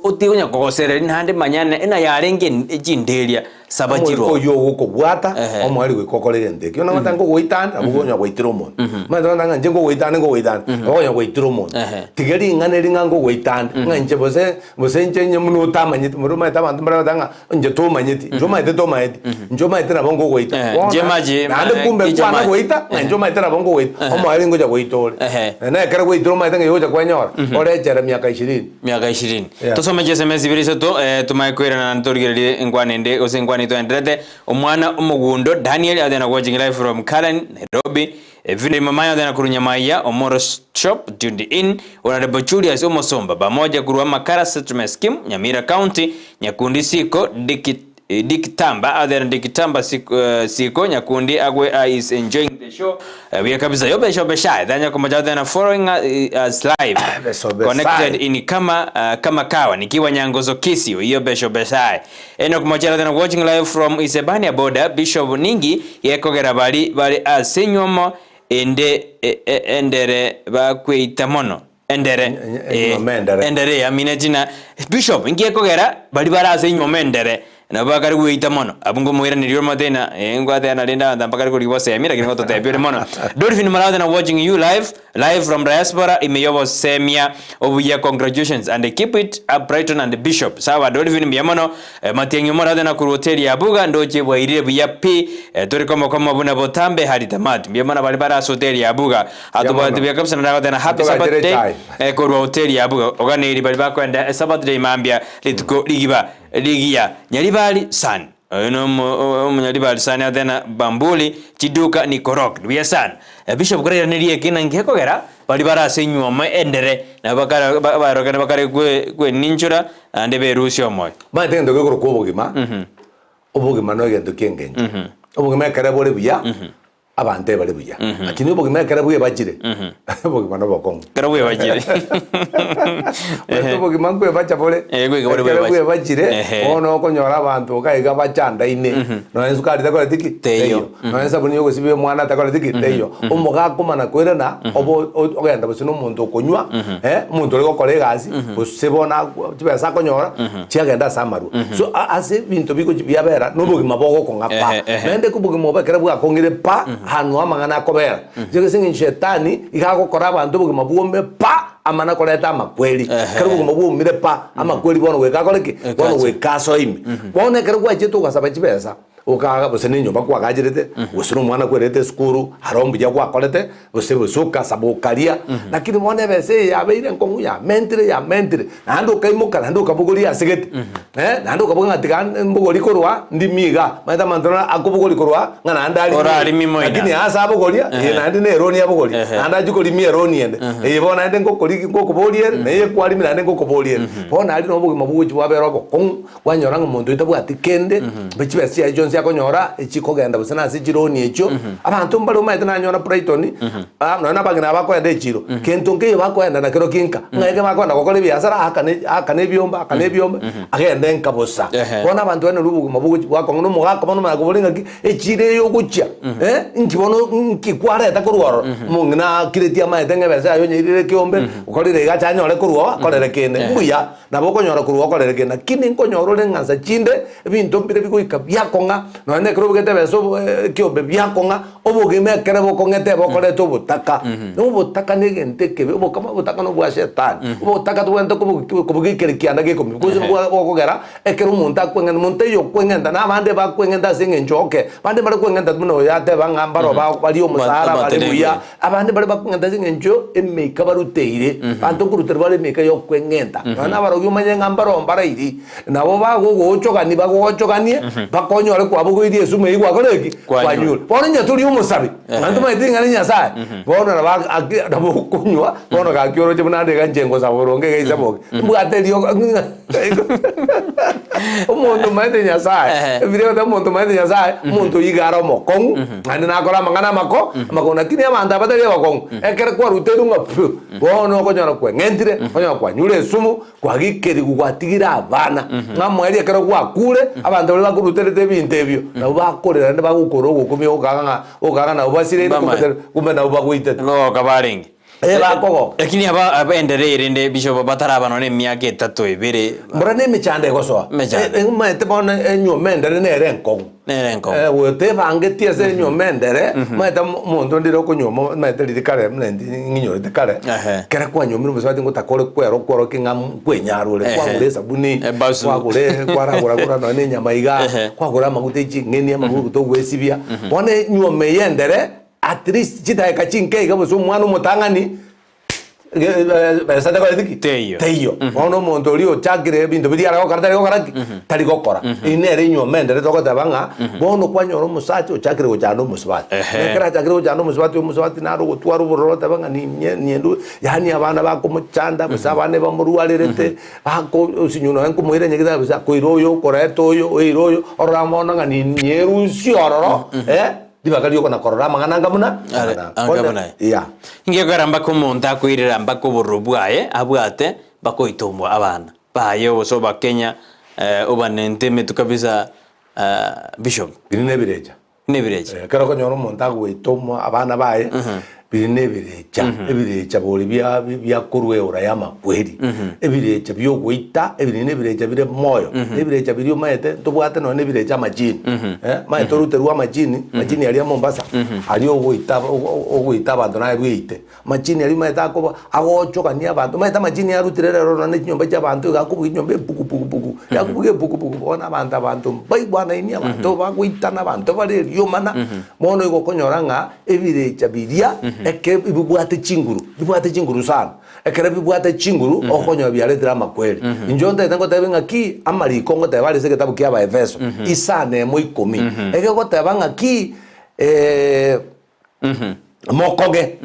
otige konya kogosereria naende manya ng'a ng'a yarenge chinderia saba Omoika chiroo. oyio ogokobwata, Ehe. omoerio goika okore egento ekio. Buna ngoteba nkogoita ande, nabo okonya gwaitera omonto. Omanyete goteba ng'a inche nkogoita ande nkogoita ande, nabo okonya gwaitera omonto. Ehe. Tiga ring'ana eri ng'a nkogoita ande, ng'a inche gose, gose inche onye buna otamanyeti, buna omanyete abanto mbare bagoteba ng'a inche tomanyeti, inche omanyete tomanyeti, inche omanyete nabo nkogoita. Ehe, Bono, inche mache, naende ma- kumbe inche kwana mache. goita, ng'a inche omanyete nabo nkogoita, Ehe. omoerio ngocha goita ore. Ehe. Na ekero gwaitire omanyete ng'a igo ogocha kwenyora, orechere miaka ishirini. Miaka ishirini. Yeah. Tosome chiSMS ibere isato eh, tumanye koirana naende torigererie enkwana ende gose enkwana eyio twaenderete. Omwana omogundo Daniel agoteba watching live from Karen, Nairobi. Evindo Imamaya agoteba korwa Nyamaiya, Omoro Shop, tuned in. Honourable Julius Omosomba Bamoja korwa Amakara Settlement Scheme, Nyamira County, Nyakundi Siko, Dick Dick Tamba agoteba Dick Tamba Siko, Siko Nyakundi agwe uh, is enjoying the show Eh, buya kabisa yobe shobe shy thanya komocha agoteba following us live Besho connected Besai. in kama uh, kama kawa nikiwa Nyangozo Kisii iyo Besho Besai Enock Mochera tena watching live from Isebania border Bishop Ningi gekogera bari bare ase enywomo ende e, e, endere bakweita mono endere En- enywomo endere. endere amineti na Bishop inki gekogera bari bare ase enywomo endere nabo bakare gweita mono abwo ngomoiraneria omate na eh, ngwatebana rende abanto mbakare korigia bosemi lakini ngototebia ore mono Dolphin Malawi tena watching you live live from diaspora ime y'obosemia obuya congratulations and keep it up Brighton and Bishop sawa Dolphin mbuya mono eh, Matiang'i omorate na korwa hoteli ya Buga ndoche bwairire buya pi eh, tore komo komo buna botambe hari tamati mbuya mono bari bare ase hoteli ya Buga atobwate mono. buya kabisa naragotena happy Atogachere Sabbath day chai. eh, korwa hoteli ya Buga oganeri bari bakwenda eh, Sabbath day mambia rituko rigiba rigiya Nyaribari san oyo no omunyaribari san atena Bambuli chiduka ni korok buya sana Eh, Bishop korairanerie eke na nkekogera bari bare ase enywomo endere na bakara barokene bakare kwe kweninchora naende berusia omoyo Omanyete egento gekorokwa obogima, obogima no egento kia engencho. Obogima ekere bore buya, abanto ebare buya. Lakini obogima ekere bwebachire, obogima nobokong'u. Ekero bwebachire. Omanyete obogima nkwebacha bore, Eh, goika bore ekere bwebache. bwebachire, Ehe. bono okonyora abanto iga iga bachandaine, nonya esukari takoreti ki? Teiyo. Nonya esabuni ya ogosibia omwana takoreti ki? Teiyo. Omogaka omana koirana, obo o- ogenda gose na omonto okonywa, eh, omonto ore gokora egasi, gose bono agwo chibesa akonyora, chiagenda ase amarwa. So a- ase ebinto bigochi biabera, na obogima bogokong'a pa. Ehe, ehe. Naende obogima obo ekero bwakong'ire pa, hanwa amang'ana akobera. Inche ase eng'encho shetani, iga agokora abanto obogima bwome pa, amana koreta amakweri. Ehe. Ekero obogima bwaomire pa, amakweri bono goika akore ki? Bono ache. goika asoe ime. Bono ekero gwachete ogasaba chibesa, okaga gose na enyomba kwagacherete, gose na omwana kwerete esukuru, aro mbuya gwakorete, gose gose okasaba okaria, lakini bono ebesa eye yabeire enkong'u yamentire yamentire, naende okaimoka naende okabogoria ase gete, eh, naende okaboga ng'a tiga mbogorie korwa ndimi igaa, omanyete amanto naro akobogoria korwa ng'a naende arimie, Orarimi moina. lakini ase abogoria, eye naende na eroni abogoria, Ehe. naende achie korimia eroni ende, eye bono naende ngokori ngokoboria ere, na eye kwarimia naende ngokoboria ere. Bono aria nabo obogima bogochia bwabera obokong'u, Kwanyora ng'a omonto oyio tabwati kende, mbe chibesa chiaye chionsi akonyora echikogenda gose nase chironi echio, abanto mbare omanyete nanyora Brighton, ah, nonya na abang'ina aba bakoenda echiro, kento nkeiyo bakoenda nakero kinka, ng'a eke bakoenda gokora ebiasara aakane aakane ebiombe aakane ebiombe, agende nka bosa. Ehe. Bono abanto bane naria obogima bogochi bwakong'a na omogaka bono omanye kobori ng'aki, echiro eye ogochia, eh, nki bono nki kwareta korwa ororo, omong'ina akiretie amaete ng'a ebesa yaye onyeirire ekeombe, okorire iga ache anyore korwa oo akorere kende, mbuya. Nabo okonyora korwa okorere kende, lakini nkonyora ore ng'ansa chinde, ebinto mbire bigoika biakong'a, nonya na ekero obegete ebesa obo ekiombe biakong'a, obogima ekere bokong'ete bokoreta obotaka. Na obotaka na egento ekebe, obokama obotaka na obwa shetani, obotaka tobwenerete kobo kobogekera ekianda gekomi because bwa bokogera ekero omonto akweng'enta, monto oyo okweng'enta na abande bakweng'enta ase eng'encho okay, abande mbare kweng'enta buna oyo ateba ng'a mbaro ba baria omosara bare buya. Abande baria bakweng'enta ase engencho emeika baruteire, abanto nkorutera bare emeika y'okweng'enta. Nonya nabarobio omanye ng'a mbaroo mbarairi, nabo bagogochogania bagogochoganie, mpaka onyore. kwabogoirie esumu eyio gwakora eki? Kwanyure. Kwanyure. Bono onye tori omosabi, Ehe. naende tomaeti ng'a ne Nyasaye, bono nabo ak- ak- nabo okonywa, bono gaki oroche buna ande iga inche ngosaba boronge iga ise boke, mbwate eriogo ng'a omonto omaete Nyasaye, Ehe. ebibiria egoteba omonto omaete Nyasaye, omonto oyio iga are omokong'u, naende nakore amang'ana amako, amakong'u lakini abanto aba batari abakong'u, ekero kwaruteirwe ng'a pu, bono okonyora kweng'entire, okonyora kwanyure esumu, Kwagikeriwu gwatigire abana, ng'a moerio ekero gwakure, abanto baria bakoruterete ebinto ebio, nabwo bakorera naende bagokora ogokumia ogokaga ng'a ogokaga nabwo basireire kumbe Bamae. tari kumbe nabwo bagoitete. Ngogoka barenge. Eh, bakogoka. Lakini aba abaenderei rende bishop bataraba nonya emiaka etato ebere. Mbora na emechando egosoa. Emechando. Eh, omanyete bono enyuoma endere nere enkong'u. Nere enkong'u. Eh, gotebangetie ase enyuoma endere, omanyete omonto ndire okonyuoma omanyete riria kare buna indi ng'inyorete kare, Ehe. ekere kwanyuomire omosubati ngotaka ore kwera okworokia ng'a nkwenyara ore, Ehe. kwagora esabuni, Ebasu. kwagora kwaragora gora nonye na enyama igaa, Ehe. kwagora amaguta ya ching'eni, amaguta ogwesibia, bono enyuoma eye endere, at least chidakika chinke iga gose omwana omotang'ani, Besa tekoreti ki? Teiyo. Teiyo. Bono omonto oria ochakire ebinto biria are gokora tari gokora ki? Tari gokora. Eyio nere enyuoma endere togoteba ng'a bono kwanyora omosacha ochakire gochanda omosubati. Ehe. Na ekero achakire gochanda omosubati, omosubati naro ogotwara obororo oteba ng'a ninye niendu yaani abana bakomochanda gose abana ebamorwarerete, bako osinywa nonya nkomoira nyagitari gose akoira oyo okoreta oyo oira oyo, orora bono ng'a ninyerusie ororo eh. Ribaga ri'okona korora amang'ana anga buna Are- amang'ana. anga Bono- buna aya. Yeah. Ngekogera mpaka omonto akoirera mpaka obororo bwaye abwate mpaka oitombwa abana baye gose obakenya eh, obanente emetwe kabisa eh, bishop Biri nebirecha. nebirecha Eh, Ekero okonyora omonto agoitomwa abana baye, biri nebirecha. Ebirecha bori bia biakorwa eora y'amakweri. Ebirecha biogoita, ebiri nebirecha bire moyo. Ebirecha biria omanyete, ntobwate nonya nebirecha amachini. Eh, omanyete oruterwe amachini, amachini aria Mombasa, aria ogoita ogoita abanto naye bweite. Amachini aria omanyete akoba agochogania abanto, omanyete amachini arutire rero nonya ne chinyomba chia abanto iga akobugia enyomba epuku puku puku, yakobugia epuku puku bono abanto abanto mbaigwanaini, abanto bagoitana, abanto bare eriomana, bono igo okonyora ng'a ebirecha biria eke bibwate chinguru, bibwate chinguru sana. Ekero bibwate chinguru, okonyora biaretire amakweri. Inche ontagete ngotebe ng'aki amariko ngoteba are ase egetabu kia Abaefeso, isano emo ikomi, egegoteba ng'aki mokoge,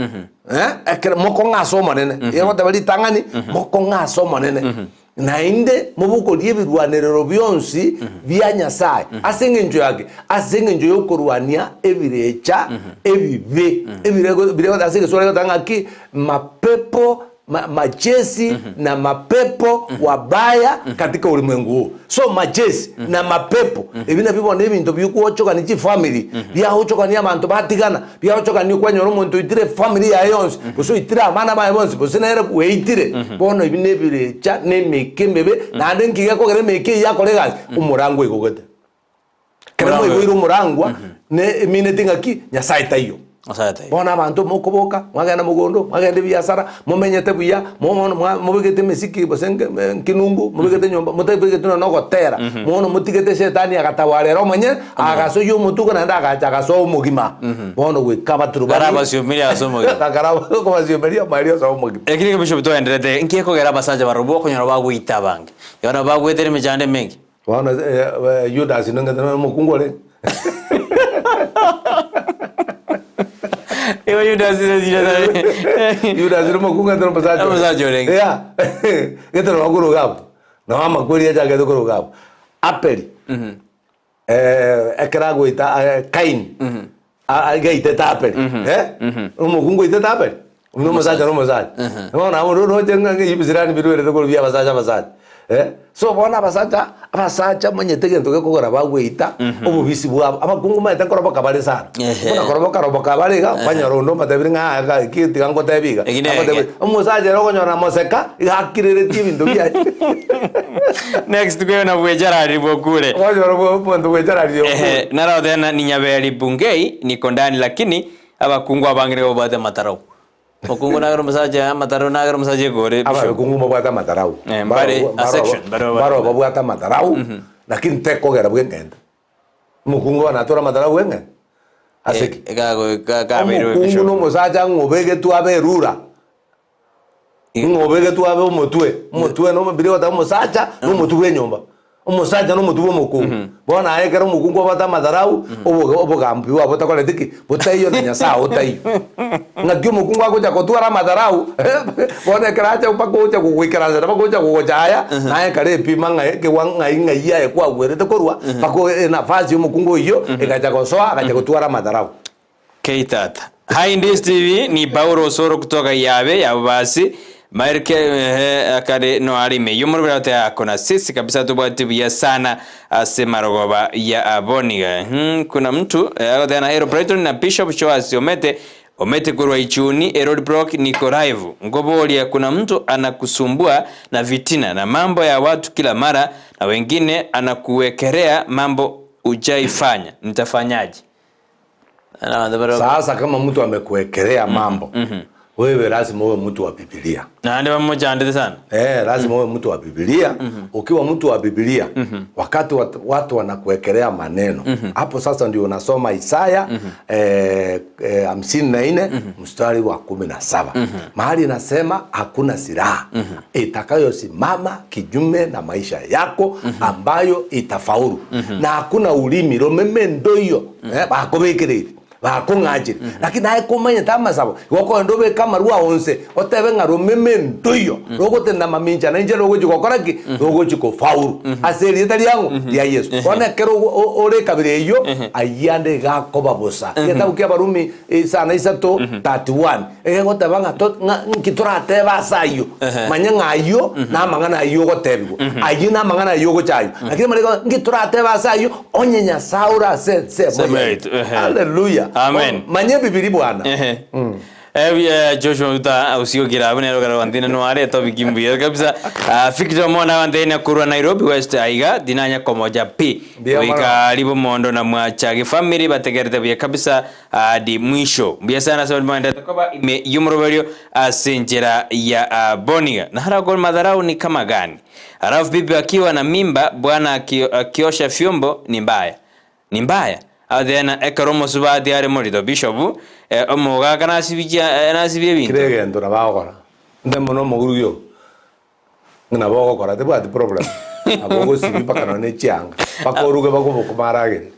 eh, ekero mokong'e ase Omonene, egoteba ritang'ani, mokong'e ase Omonene. Naende mobogorie ebirwanerero bionsi bia Nyasae ase engencho yake, ase engencho y'okorwania ebirecha ebibe. Ebirego biria ase egeswahili egoteba ng'aki mapepo ma machesi na mapepo wabaya katika ulimwengu huu. So machesi na mapepo ebi nabio bono ebinto biogochogania chifamiri, biagochogania abanto batigana, Biagochokania kwanyora omonto oitire efamiri yaye yonsi, gose oitire abana baye bonsi, gose nere bweitire. Bono ebi nebirecha, na emeika emebe, naende nki gekogera emeika eyio yakora egasi? Omorangwa oigogete. Ekero Omorangwa mwaigoire omorangwa, ne emineti ng'aki? Nyasaye taiyo. Nyasaye taiyo. Bono abanto mokoboka, mwagenda mogondo, mwagenda ebiasara, momenyete buya, mono mwa mobegete emesiki gose nge nkinungu, mobegete nyomba, motabegeti nonya na ogotera, mono motigete shetani agatawara ere omonyene, Agasoyia omotuko naende agacha agasoa omogima. Bono goika abaturubani. Karabasiomerie ase omogima. Karabasiomeria amaerio ase omogima. Lakini ekero Bishop twaenderete, nki ekogera abasacha barobwo okonyora bagoita abange? Igo nabo bagwetera emechando emenge. Bono Judas nong'ete nonya omokungu orenge. Igo Judas Judas nomokungu ng'ete nomosacha orenge. Omosacha orenge. Yeah. Gete nabo koroga abwo. Nabo amakweri achagete koroga abwo. Aperi. Ekero agoita Kaini, agaitete Abeli, omokungu oitete Abeli, buna omosacha na omosacha. Bono abwo roche ng'a ebisirani birwerete korwa bia abasacha abasacha. So bono abasacha, abasacha manyete egento gekogera bagoita obobisi bwabo, abakungu omanyete nkoroboka bare sana. Buna koroboka roboka bare iga, kwanyora onde omotebire ng'a aa iga eki tiga ngotebi iga, Eki nere agotebi eke. omosacha ere okonyora namoseka, iga akireretie ebinto biaye. Next kwegena bwecharari bokure. Okonyora omonto bwechararire okure. Ehe, narothe na ninyaberi Bungei niko ndani lakini abakungu abange nigo babwate amatarau. Omokungu nagere omosacha amatarau nagere omosacha egore bishop. Abakungu mbabwate amatarau. Eh, mbare a section, mbare babwate Mbaro babwate amatarau, lakini tekogera bw'eng'ende. Omokungu bono atware amatarau bw'eng'ende? Ase ki? Kabeirwe Omokungu bishop. na omosacha ng'a obegetwe abe erura. Ng'a obegetwe abe omotwe, omotwe no biria ogoteba omosacha na omotwe bw'enyomba. Omosacha na omotwe bw'omokungu. Bono aye ekero omokungu obwate amadharau, obo obogambi bwabo botakoreti ki? Botaiyo na Nyasae otaiyo. Ng'aki omokungu agocha gotwara amadharau, bono ekero acha mpaka ocha gogoikaransera mpaka ocha gogochaya, naye ekero epima ng'a ekegwa ng'ai ng'ai aye kwagwerete korwa, mpaka enafasi ya omokungu oyio egacha gosoa agacha gotwara amadharau. Keitata. Hi Ndisi TV ni Paulo Osoro kutoka Yabe ya Bobasi Maerke ehe akare no arime yomorobera ote ako na sisi kabisa tobwati buya sana ase marogoba ya aboniga hmm, kuna mtu eh, agoteba na Ero Brighton na Bishop Joas Omete Omete korwa Ichuni Erod Brock niko live ngoboria kuna mtu anakusumbua na vitina na mambo ya watu kila mara na wengine anakuwekerea mambo ujaifanya nitafanyaje Sasa kama mtu amekuwekelea mambo wewe lazima uwe mtu wa Biblia. Naende bamochandete sana. Eh, lazima uwe mtu wa Biblia. Ukiwa mtu wa Biblia wakati watu, watu wanakuwekelea maneno hapo sasa ndio unasoma Isaya eh, eh, 54 mstari wa 17 mahali inasema hakuna silaha itakayosimama kinyume na maisha yako ambayo itafaulu na hakuna ulimi romeme ndoiyo eh, bakobekereire bakong'achire lakini naye komanyete amasabo igo okogenda obeke amarwa onse otebe ng'a romeme ndoiyo rogotenda mamincha nainche rogochi gokora ki rogochi kofaulu ase erieta riang'o ria Yeso bono ekero ogo- o- ore ekabira eyio ayio ande iga akoba bosa egetabu kia Abarumi isano isato 31 Egegoteba ng'a to, ng'a nki toratebe ase ayio, manya ng'a ayio namang'ana ayio ogotebigwa, ayio namang'ana ayio ogochaywa. Lakini amariko ago, nki toratebe ase ayio, onye Nyasae ore ase ensemo Ensemo yaito. yaito, ehe. Haleluya! Amen. Manya ebibiri bwana. Ehe. Eh, Joshua Ruta usiokira abune rogara wantine no are topic mbuya kabisa. Ah, Victor Mona wantine kurwa Nairobi West aiga dinanya komoja pi. Mbuya mono. Goika ribo mondo na mwachage family bategerete buya kabisa. Hadi mwisho. Mbuya sana ase baria bagenderete koba ime y'omoroberio ase enchera ya aboniga. Na hara madharau ni kama gani? Halafu bibi akiwa na mimba bwana akiosha vyombo ni mbaya. Ni mbaya. Athena ekero omosubati are morito bishop eh, omogaka nasibichia nasibie ebinto. Kera egento nabo agokora. Nde mono omogurugi oyo, ng'a nabo ogokora tebwati problem. Nabo ogosibia mpaka nonye ne chianga, mpaka oruge bakobokoma aragere.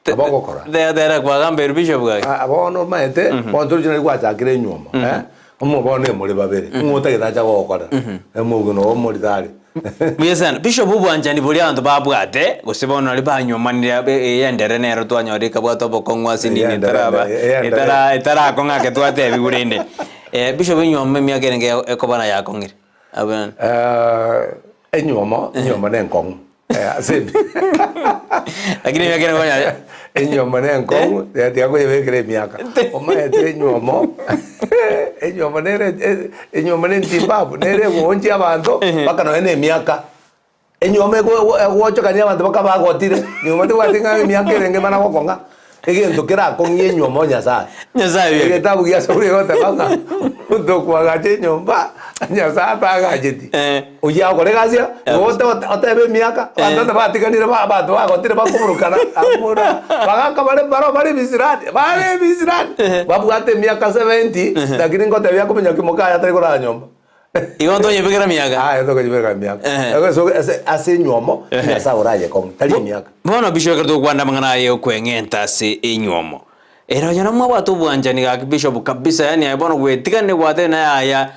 Nabo ogokora. Tera kwagamba bishop gaki. Ah, bono omanyete, bono torochi nari gwachakire enywomo, eh, omo bono emore babere, ng'o otagete acha gogokorera, omobua noyo omorito are. Buya sana. Bishop obwanchani boria abanto babwate, gose bono naria banywomanire abe eyendere nero twanyorire ekabwata obokong'u ase nini Eyendere, etaraba eyendere. etara etarakong'a ake twatebiwu rende. Bishop enywomo emiaka erenge ekoba na yakong'ire? Abana. Eh, enywomo, enywomo na enkong'u. Eh, ase ebi. Lakini emiaka ere konya Enywomo na enkong'u, eh, tiga koyebekera emiaka. Omanyete enywomo, enywomo nere eh, enywomo na entimbabu, nere egoonchia abanto, mpaka nonya na emiaka. Enywomo ego ego egoonchokania abanto mpaka bagotire, nywomo tebwati ng'a emiaka erenge mana gokong'a, egento kerakong'ie enywomo Nyasaye. Nyasaye bieka. Egetabu gia Zaburi egoteba ng'a omonto okoagacha enyomba, Nyasaye atagacheti, Eh. oyio agokora egasi ya, Eh. igo ote otebe emiaka, abanto ase batiganire ba abanto bagotire bakoburukana, abuna bagaka bare mbaro bare ebisirani, bare ebisirani, babwate emiaka 70, lakini ngotebia akominyokia mokaye atari korara nyomba. Igo ntonyebekera miaka. Aye tokonyebekera miaka. Ehe. Ase ase ase enywomo, Ehe. Nyasaye orayekong'u, tari emiaka. Bono bishop ekero togokwana amang'ana aye okweng'enta ase enywomo. Ere onye nomwabwate obwanchani gaki bishop kabisa yaani aye bono gwetigane gwatebia naye aya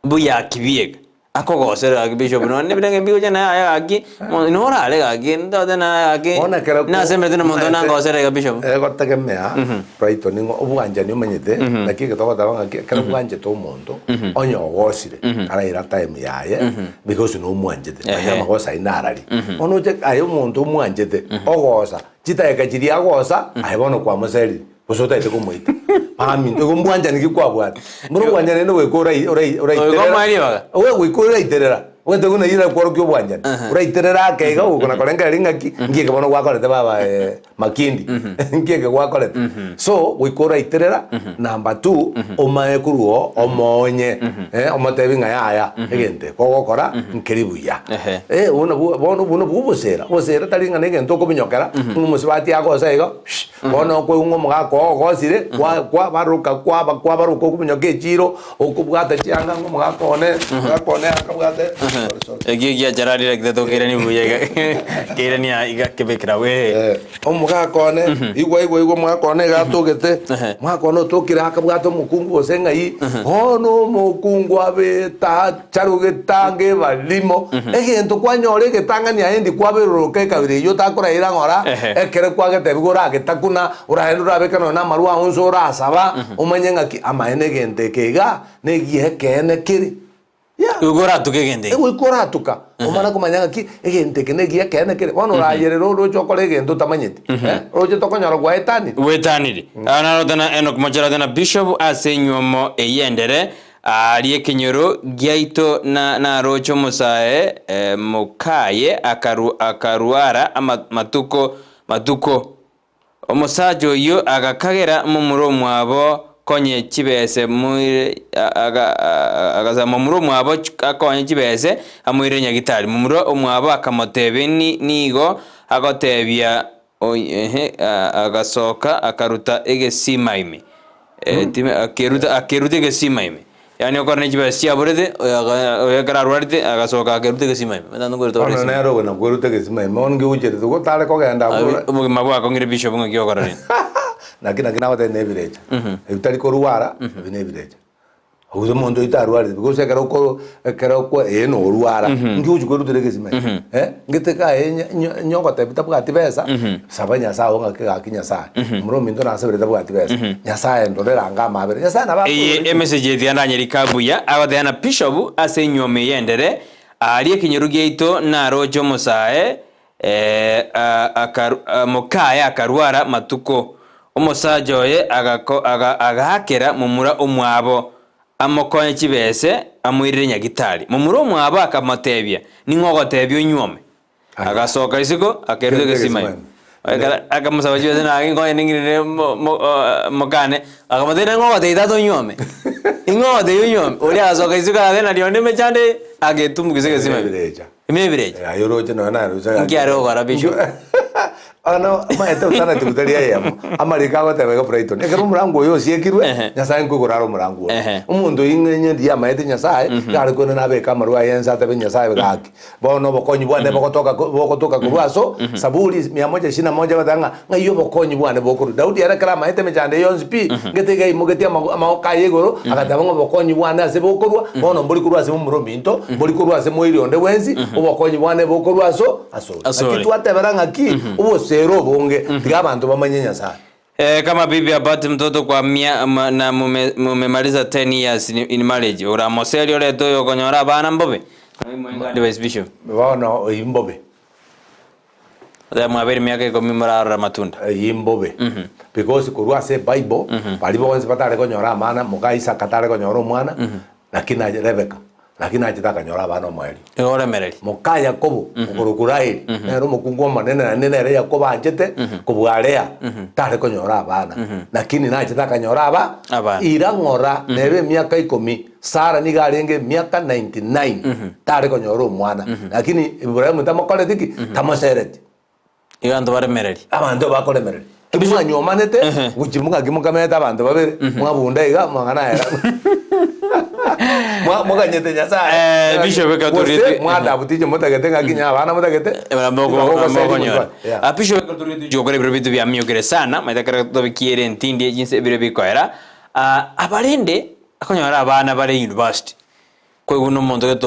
buya kibieka. Akogosera gaki bishop nonye nebirenge mbigocha naye aya gaki, norare gaki ntote naye gaki Bono ekero ko- nasemerete na omonto nangosera iga bishop. Egotegemea Brighton ng'a obwanchani omanyete naki eke togoteba ng'a ekero bwanchete omonto onye ogosire araira time yaye because nomwanchete Ehe. manya amagoso ayio narari. Bono oche aye omonto omwanchete ogosa chidakika chiria agosa aye bono kwamoserire gose otagete komoita baminto igo mbwanchani ki kwabwate? Mboro obwanchani rende goika orai orai Goika omoe ribaga. oe goika oraiterera omanyete buna eyio erakworokia obwanchani oraiterera ake iga gokona korengereria ng'aki nki eke bono gwakorete baba makindi nki eke gwakorete so goika oraiterera number two omae korwa oo omoonye omotebi ng'a yaya egento eke ogokora nkeri buya. Ehe. Eh, obwo nabwo bono obwo nabwo obosera obosera tari ng'a na egento okominyokera ng'a omosubati agosa iga Bono okoigwa ng'a omogaka oo ogosire, kwa kwabaroka kwaba kwabaroka okominyoka echiro, okobwata chianga ng'a omogaka one, omogaka one akabwate. Sorry, sorry. Ekio giachararire gitatokeirani buya iga keirani aa iga kebekera we. Eh, omogaka one igwa igwa igwa omogaka one iga atogete Ehe. omogaka one otokire akabwate omokungu gose ng'ai bono omokungu abeta charogete ebarimo egento kwanyora egetang'ani aye ndi kwaberoroka ekabira eywo otakoraira ng'ora Ehe. ekere kwagetebiwa oragetakuna oragende orabeke nonya na amarwa ao onsi orasaba omanye ng'aki amaene egento eke iga na egiya ekeene kere. Yeah. Igo oratuke egento eke. Egoika oratuka omana komanya ng'aki egento eke negiya ekeene kere. Bono orayerere oroche okore egento otamanyeti eh, oroche tokonyora gwaetanire. Gwetanire. Aa narote na Enock Mocherate na Bishop ase enyuomo eyio endere aaria ekenyoro giaito na naroche omosae eh, mokaye akaru akarwara ama matuko matuko Omosacha oyio agakagera momura omwabo konye chibese moire agasaba momura omwabo akonye chibese amoire nyagitari. Momura omwabo akamotebia nigo agotebia agasoka akaruta egesima ime. Akeruta egesima ime. Yaani okore ne chibesa chiaborete, oyo ekero arwarete agasoka akeruta egesima ime. Omanyete nkoruta ore Bono egesima. nere ogo nakweruta egesima ime, bono ngegocherete igo otare kogenda abwo ore. Obogima bwakong'ire bishop ng'aki ogokora rende. Naki naki nagotebia nebirecha, ebi tari korwara, ebi nebirecha. Gose omonto oito arwarete because ekero oko ekero okwa ee norwara, nki ogochi kwerutera egesima ime eh, ngete aye nya nya nyogotebia tabwati besa, saba Nyasaye oo ng'aki gaki Nyasaye, omoro ominto nasabire tabwati besa, Nyasaye ndorera ange amabera, Nyasaye nabo Eye akororete. emessage etia ndanyerika buya, agotebia na Bishop ase enyuomo eye endere, aaria ekenyoro giaito naroche omosae eh, akaru mokaye akarwara matuko, omosacha oye agako aga agaakera momura omwabo amokonye chibese amoirere nyagitari. Momura omwabo akamotebia, Ning'o ogotebia onyuome? Agasoka isiko, akerua egesima ime. Ekero akamosaba chibesa naki nkonye ning'irire mo- mo- mokane, akamotebia ning'o ogotebia tata onyuome? Ning'o ogotebia onyuome? Oria agasoka isiko agateba nari onde emechando eye, agetumbukia ase egesima ime. Ebirecha. Ime ebirecha. Aye oroche nonya naye roche Nki are gokora bishop? Bono omanyete otaneti tari eyemo, amariko agoteba iga Brighton, ekero omorango oyo osiekirwe, Ehe. Nyasaye nkoigoro are omorango oyo. Ehe. Omonto oyio ng'a enye riria amaete Nyasaye, iga are koenda nabeke amarwa aye ense atebe Nyasaye gaki. Bono obokonyi bwane bogotoka ko bogotoka korwa aso, Saburi mia moja ishirini na moja egoteba ng'a ng'ai obokonyi bwane bokorwa. Daudi ere ekero amaete emechando eye yonsi pi, ngete iga aimogetie amago amagoko aye igoro, agateba ng'a obokonyi bwane ase bokorwa, bono mbori korwa ase momura ominto, mbori korwa ase moiri onde bwensi, obokonyi bwane bokorwa aso asore. Asore. Naki twatebera ng'aki, obosera obonge, tiga abanto bamanye Nyasaye. Eh, kama bibi apate mtoto kwa mia, ma, na mume, mumemaliza 10 years in, in marriage oramoseria orete oyo okonyora abana mbobe Advice bishop Bono oyio mbobe. Oteba mwabeire emiaka ikomi morarore amatunda Eyio mbobe. Because korwa ase ebible, baria bonsi batare konyora amana, moka Isaka tare konyora omwana, lakini naye Rebeka, lakini nachete akanyora abana omoerio. Igo oremereri Moka Yakobo, okorokwa Raheli, nere omokungu omonene naende nere Yakobo anchete kobua Lea, tare konyora abana. Lakini nachete akanyora aba, Abana. ira ng'ora, nebe emiaka ikomi, Sara nigo arenge emiaka 99, tare konyora omwana. Lakini Ibrahimu tamokoreti ki? Tamosereti. Igo abanto baremereri. Abanto bakoremereria. Ki mwanywomanete, gochia ng'aki mokamete abanto babere, mwabunda iga amang'ana aya. Mwa- Moganyete Nyasaye. Eh, Bishop, ekero Gose toriete- mwadabuti inche motagete ng'aki inye abana motagete. Mokonyora. Yeah. Ah, Bishop, ekero toriete gokora ebiro binto biamiokire sana, maete ekero tobikiere entindi chinse ebiro bikoera, ah, abarende akonyora abana bare university, Koigwa nomonto gete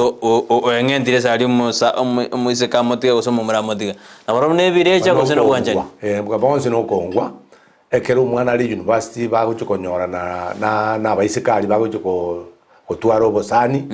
oeng'entire ase aria omosa omoiseke amotige gose omomura amotige. Nabarobwo nebirecha gose nobwanchani. Eh, bonsi nokongwa, ekero omwana are university bagochia konyora na na na abaiseke aria bagochia ko gotwara obosani,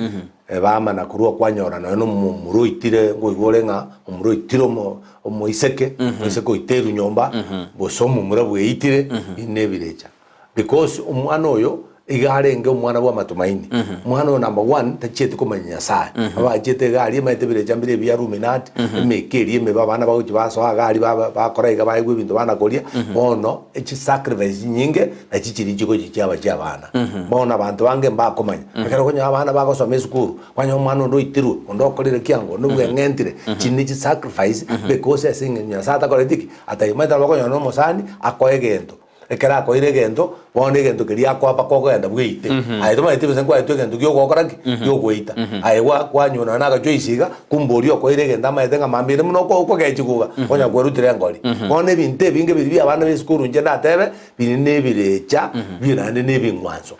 bamana korwa kwanyora nonya na omomura oitire nkoigwa ore ng'a omomura oitire omo omoiseke, omoiseke oiterwe nyomba, gose omomura bweitire, nebirecha. Because omwana oyo iga arenge omwana bw'amatumaini. Omwana oyo number one tachieti komanya Nyasaye. Abachiete iga aria emaete ebirecha mbire ebiya Illuminati, emeika eria emebe abana bagochia basoa iga aria baba bakora iga baegwa ebinto bana koria, bono echisacrifice chinyinge nachi chiria chigochia chiaba chia abana. Bono abanto bange mbakomanya. Ekero okonyora abana bagosoma esukuru, kwanyora omwana onde oitirwe, onde okorire kiango, onde bweng'entire, chiri ne chisacrifice because ase eng'encho Nyasaye atakoreti ki? Atari. Omanyete nabo okonyora na omosani akoe egento. Ekero akoire egento, bono egento keria akoa mpaka okogenda bweite. Aye tomaeti gose nkwaetwe egento giogokora ki? Giogoita. Aye gwa kwanywa nonya na agachoice iga, kumbe oria okoire egento amaete ng'a mambia ere buna oko okogechigwa iga, okonya kwerutera engori. Bono ebinto ebinge biria bia abana ba esukuru inche ndatebe, biria na ebirecha, biria naende na ebing'wanso.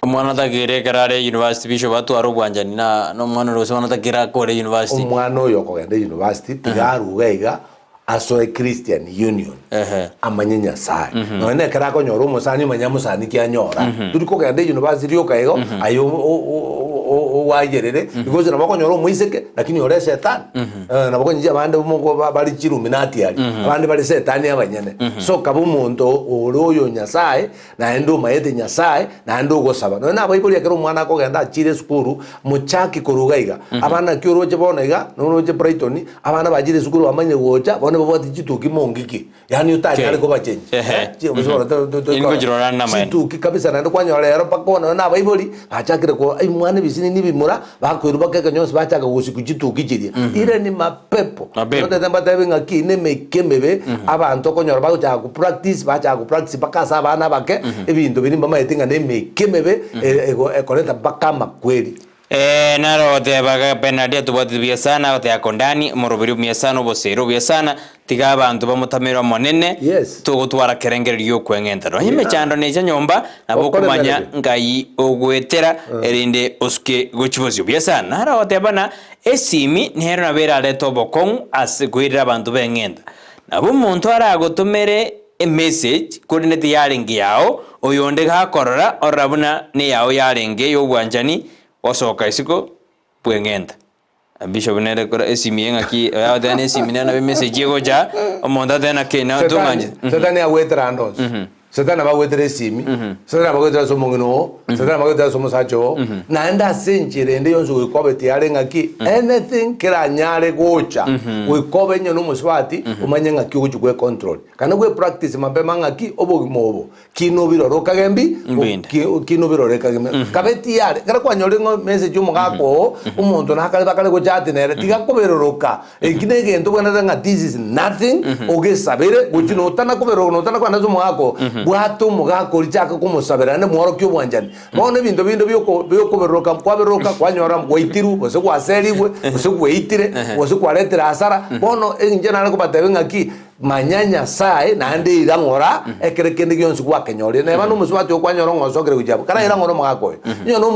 Omwana otakeire ekero are university bishop atware obwanchani na na omwana oria gose bono otakeire akore university. Omwana oyo okogenda university tiga aruge iga asoe Christian Union Ehe. amanye Nyasaye. Nonya na ekero akonyora omosani omanye amosani ki anyora. Tori kogenda university rioka igo aye o- o- o- o- owayerere because nabo okonyora omoiseke lakini ore eshetani. Eh, nabo okonyora abande moko ba- bare chiluminati aria, abande bare setani abanyene. So kabe omonto ore oyo Nyasaye Naende omaete Nyasae, naende ogosaba. Nonya nabaibori ekero omwana akogenda achire esukuru, mochaki korwa iga iga. Abana naki oroche bono iga, noroche Brighton, abana bachire esukuru bamanye gocha, bono babwate chituki mongiki. Yaani otanyare kobachenji. Ehe. Eh, chi- gose bono to- to- to- Ingo chirorane namaene. chituki kabisa naende kwanyora rero mpaka bono nonya nabaibori, bachakire ko ai mwana ebisini nibimura, bakoirwa mpaka ekonyonsi bachaka gosiku chituki chiria. Ire ni mapepo. Mapepo. Otete mbatebe ng'aki ne emeke emebe, abanto okonyora bagochaka ko practice, bachaka ko practice mpaka ase abana abake, ebinto biria mbamaete ng'a ne emeke emebe, e- ego ekoreta mpaka amakweri. Eh, naro ogoteba iga Bernard atobwatete buya sana, agoteba Kondani, omoroberi omuya sana, obosera obuya sana, tiga abanto bamotamere Omonene, Yes. togotwara kerengererio gi'okweng'enta. Nonya emechando necha nyomba, nabo okomanya Okoremereria. ngai ogoetera, erinde osuke gochia bosio. Buya sana. Naro agoteba ng'a esimi nero nabo erarete obokong'u ase koirera abanto b'eng'enta. Nabo omonto aragotomere emessage korende tiyarenge yao, oyonde gakorora orora buna neyao yarenge y'obwanchani, gosoka isiko bw'eng'enta. Bishop nere kora esimi eye ng'aki oyagoteba na esimi nere nabo emessage egocha, omonto atebe naki na tong'anchete. Setani, setani agwetera ande onsi. Setani nabo agwetera esimi, setani nabo agwetera ase omong'ina oo, setani nabo agwetera ase omosacha oo, naende ase enchera ende yonsi goika obe tiyare ng'aki anything keranyare gocha, goika obe onye na omosubati omanye ng'aki ogochia gwe control. Kana gwe practice mapema ng'aki obogima obo ki nobirore okage mbi Mbinde. ki ki nobirore ekage mbi. Kabe tiyare ekero kwanyorire ng'a message omogaka oo omonto nakare bakare gochat nere tiga koberoroka eki na egento obwenerete ng'a this is nothing ogesabere gochia notana koberoroka notana kogenda ase omogaka oo bwata omogaka oria chaka komosabera naende mworokie obwanchani. Bono ebinto binde bioko biokoberoroka kwaberoroka kwanyora gwaitirwe gose gwaserigwe gose gweitire gose kwaretire hasara bono inche nare kobatebia ng'aki Manya Nyasae, naende ira ng'ora ekero kende gionsi gwakenyorire. Neba nomosubati oo kwanyora ng'a osokire gochia abwo, karaira ng'ora omogaka oyo. Onye no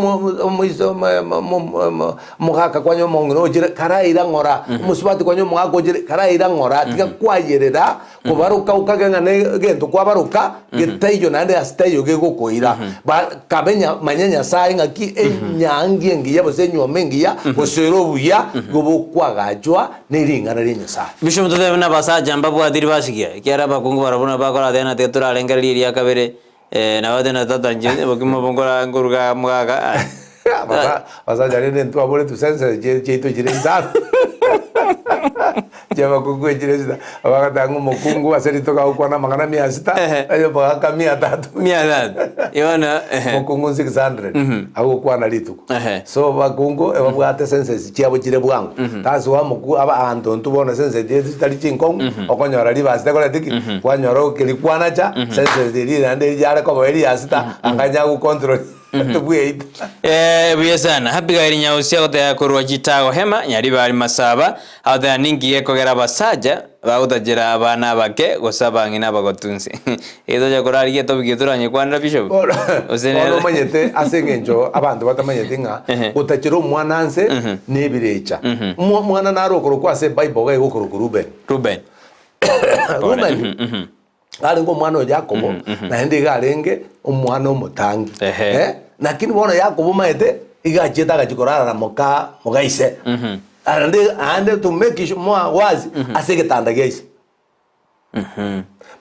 omogaka kwanyora omong'ina ochire, karaira ng'ora. Omosubati kwanyora omogaka ochire, karaira ng'ora. Tiga kwayerera kobaroka okage ng'a ne egento kwabaroka getaiyo naende ase taiyo gegokoira. Ba kabe nya manya Nyasae ng'aki enyangi engiya gose enywomo engiya gose ere obuya igo bokwagachwa ne ring'ana ria Nyasae. Bishop totebe buna abasacha mbabwati ribasigia, ekiagera abakungu barabwo nabo bakorateba ng'a tiga torarengererie eria kabere, nabo batebe ng'a tata inche obokima obo nkora nkoruga mogaka ah. Abasa abasacha rende ntwaboretwe sense chie chiaito chire isano chiabakungu echire sita abagoteba ng'a omokungu ase rituko agokwana amang'ana mia sita Ehe. aye omogaka mia tatu Mia tatu, bono ehe. omokungu 600 agokwana rituko Ehe. So abakungu ebabwate senses chiabo chire bwango, that's why omoku aba abanto intwe bono senses chiaito chitari chinkong'u, okonyora ribasi tekoreti ki? Kwanyora okeri kwanacha, senses eria naende eria yare koba eria ya sita, anga nya gocontrol tobweita. Eh, buya sana. Abigaili Nyausi agoteba korwa Chitago Hema, Nyaribari Masaba, agoteba ninki gekogera abasacha bagotachera abana abake gose abang'ina abagotunse. Etocha korarigia etopic eye toranyekwanera Bishop. Bono Gose bono nere- omanyete ase eng'encho abanto batamanyeti ng'a Ehe. gotachera omwana nse nebirecha. Omo- Omwana nare okorokwa ase ebible iga egokorokwa Ruben. Ruben. Ruben arenge omwana o Yakobo naende iga arenge omwana omotangi. Ehe. Eh, Lakini bono Yakobo omanyete iga achiete agachia korara na moka moka ise. Naende aande to make sure more wazi ase egetanda gia ise.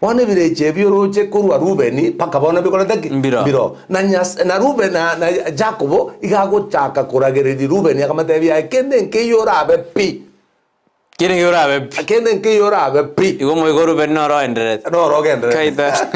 Bono ebirecha ebi oroche korwa Rubeni mpaka bono bikorete ki? Mbiroo. Mbiroo. Na Nyas- na Ruben na, na Jakobo iga agochaka koragereria Rubeni akamotebia aye kende nkeiyo orabe pi. Kende nkeiyo orabe pi. Kende nkeiyo orabe pi. Igo omoika o Rubeni noro oendererete. Noro ogendererete. Kaita.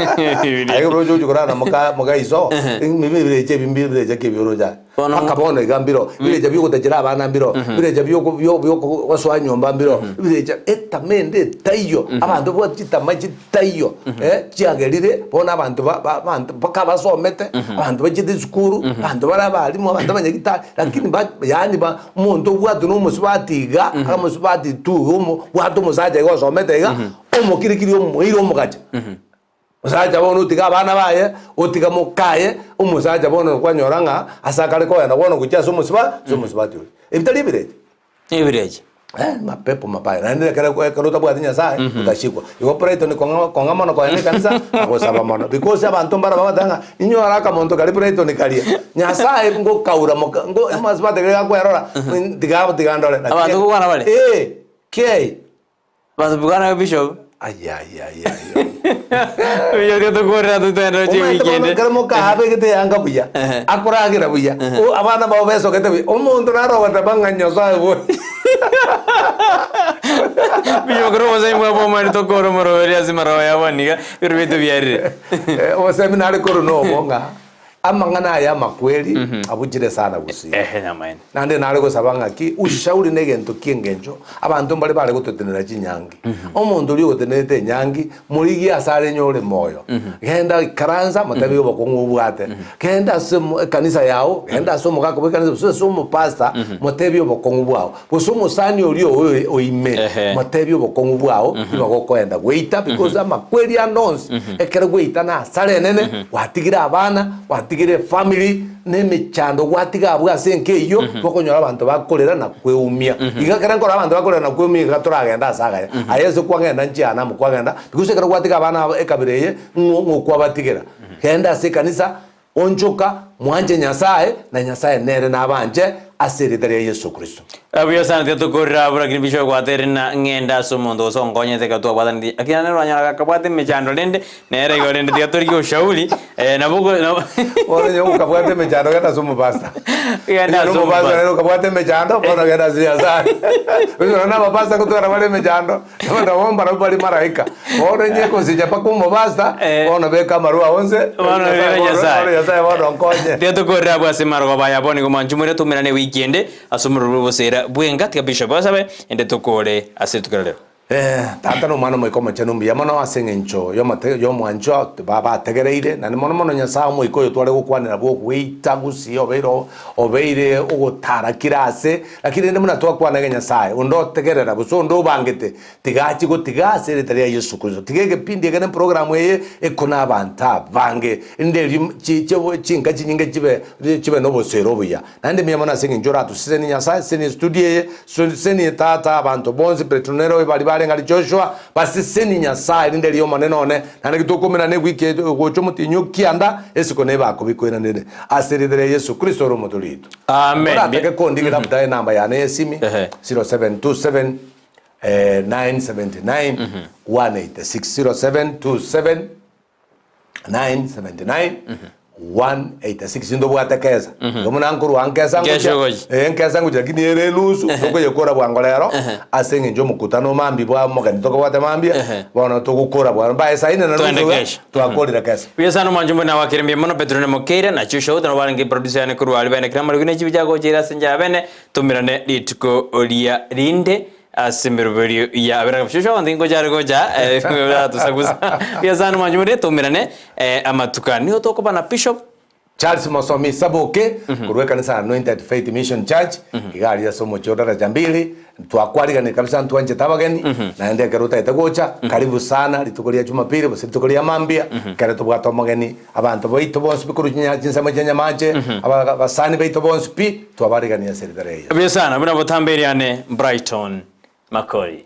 Aye oroche ochi korara na moka moka iso, ebirecha ebi mbirecha ki ebi oroche aye. Bono- Mpaka bono iga mbiro, ebirecha biogotachera abana mbiro, ebirecha bioko bio biogosoa nyomba mbiro, ebirecha etama ende etaiyo, abanto babwate chitama chitaiyo eh, chiagerire bono abanto ba ba abanto mpaka abasomete, abanto bachiete esukuru, abanto bare abalimu, abanto abanyagitari, lakini ba yaani ba omonto obwatwe na omosubati iga, omosubati tu iga omo obwate omosacha iga osomete iga, omokirikiri omoire omogacha. Omosacha bono otiga abana baye, otiga mokaye, omosacha bono kwanyora ng'a ase akare kogenda bono gochia ase omosiba ase omosubati oria. Ebi tari ebirecha? Ebirecha. Eh, mapepo mabaya. Naende ekero ekero otabwati Nyasaye, otashikwa. Igo Brighton kong'a kong'a mono kogenda ekanisa, na gosaba mono. Because abanto mbaro bagoteba ng'a inyore akamonto karia Brighton karia, Nyasaye ngokaura moka ngo amasubati karia gakwerora, tiga tiga ndore. Abanto ngokwana bare? Eh, kiai. Basubukana bishop. Ayayayaya. Bishop tiga tokorera totende gochia Omanyete bono weekend. ekero moka abegete eyanga buya, Ehe. akoragera buya, o- abana bao besogete buya, omonto naro ogoteba ng'a Nyasaye bwe. Bishop kero obosemi bwa bomani tokore omoroberi ase marogo ya bono iga, ebiro biaito biarire. Eh, obosemi nare korwa nobo ng'a amang'ana aya amakweri abuchire sana gusii. Ehe nyamaene. Naende nare gosaba ng'aki, ushauri negento ki'engencho, abanto mbare bare gototenena chinyangi. Omonto oria ogotenerete enyangi, morigie ase are nyore moyo. Genda ikaransa, motebie obokong'u obwate. Genda ase omo ekanisa yao, genda ase omogaka bw'ekanisa gose ase omopastor, motebie obokong'u bwao. Gose omosani oria oye oime, Ehe. motebie obokong'u bwao, nigo gokoenda goita because amakweri ande onsi, ekero gwaita na asara enene, gwatigire abana, gwatigire efamiri, na emechando gwatiga abwo ase enka eyio, gokonyora abanto bakorera na kweumia. Iga ekero nkorora abanto bakorera na kweumia iga toragende ase agaya. Aye ase kwagenda nchiana amo kwagenda, because ekero gwatiga abana aba ekabira eye, ng'o ng'o kwabatigera. Genda ase ekanisa, onchoka, mwanche Nyasaye, na Nyasaye nere nabanche ase erieta ria Yeso Kristo. Buya sana tiga tokorera abwo lakini bishop gwateire na ng'ende ase omonto gose onkonyete ekero twabwataneti lakini naende oranyora gakabwate emechando rende nere igo rende tiga torigie ushauri eh, nabo ogo nabo Bono onye okabwate emechando genda ase omopastor. Genda ase Onye omopastor omopastor. nere okabwate emechando bono genda ase Nyasaye. Onye na abapastor ngotwara bare emechando, nabo mbarabwo bare maraika. Bono onye egosicha mpaka omopastor, Eh. bono beka amarwa ao nse, Bono rera Nyasaye. bono Nyasaye bono onkonye. Tiga tokorere abwo ase marogoba aya bono nigo mwanchumore toumerane ewiki ende ase omorero bw'obosera bw'enka tiga bishop asabe ende tokore ase rituko riria. Eh, Tata na Omwana Omoika Omochenu mbuya mono ase eng'encho y'omote y'omwanchwa ba bategereire, naende mono mono Nyasae Omoika oyo tware gokwanera bw'ogoita gusii obeire obeire ogotara kera ase, lakini rende buna twakwana iga Nyasae, onde otegerera gose onde obangete tiga achie gotiga ase erieta ria Yeso Kristo. Tiga egepindi eke na eprogramu eye ekone abanto abange, rinde erio chi chi chinka chinyinge chibe chibe nobosera obuya. Naende mbuya mono ase engencho oratosesenie Nyasae, sesenie estudio eye, sesenie tata, abanto bonsi, Petronella oyo baria barenge aria Joshua, basesenie Nyasae rinde riria Omonene one, naende gitokomerana ewiki eye gocha omotienyi o kianda, esiko nebe akobikoiranere. Ase erieta ria Yeso Kristo ore Omotoori oito. Amen. Oratake kondigera labda enamba yane y'esimi, Ehe. 0727 979 186, 0727 979 186 intobwate kesa igo buna nkorwa nkesa Nkesha ngochia ogochia. eh, nkesa ngochia lakini ere enusu tokoyekora bwango rero ase eng'encho omokutano mambia bwa omogeni tokobwate mambia Ehe. bono togokora bwango mbaye saa ine na Twende nusu iga kesho. twakorire kesa Buya sana omwancho mbuna gwakire mbuya mono Petero na Mokeira na Joshua Outa nabo barenge producer yane korwa aria bene kera amariko ne chibi chiagocha ase enchera bene tomerane rituko ria rinde Ase emeroberio ya abere agafusha abanto ingocha are gocha eh, atusagusa. Buya sana mwancho more toumerane eh, amatuko aya. Nigo tokoba na Bishop Charles Mosomi Saboke korwa ekanisa ya Anointed Faith Mission Church iga aria ase omochie o Daraja Mbili twakwariganire kabisa ntwanchete abageni naende ekero otagete gocha karibu sana rituko ria Jumapili gose rituko ria mambia ekero tobwate omogeni abanto baito bonsi pi korwa chinya chinsemo chia Nyamache aba abasani baito bonsi pi twabariganie ase ritara eye. Buya sana buna botambe eriane Brighton Makori.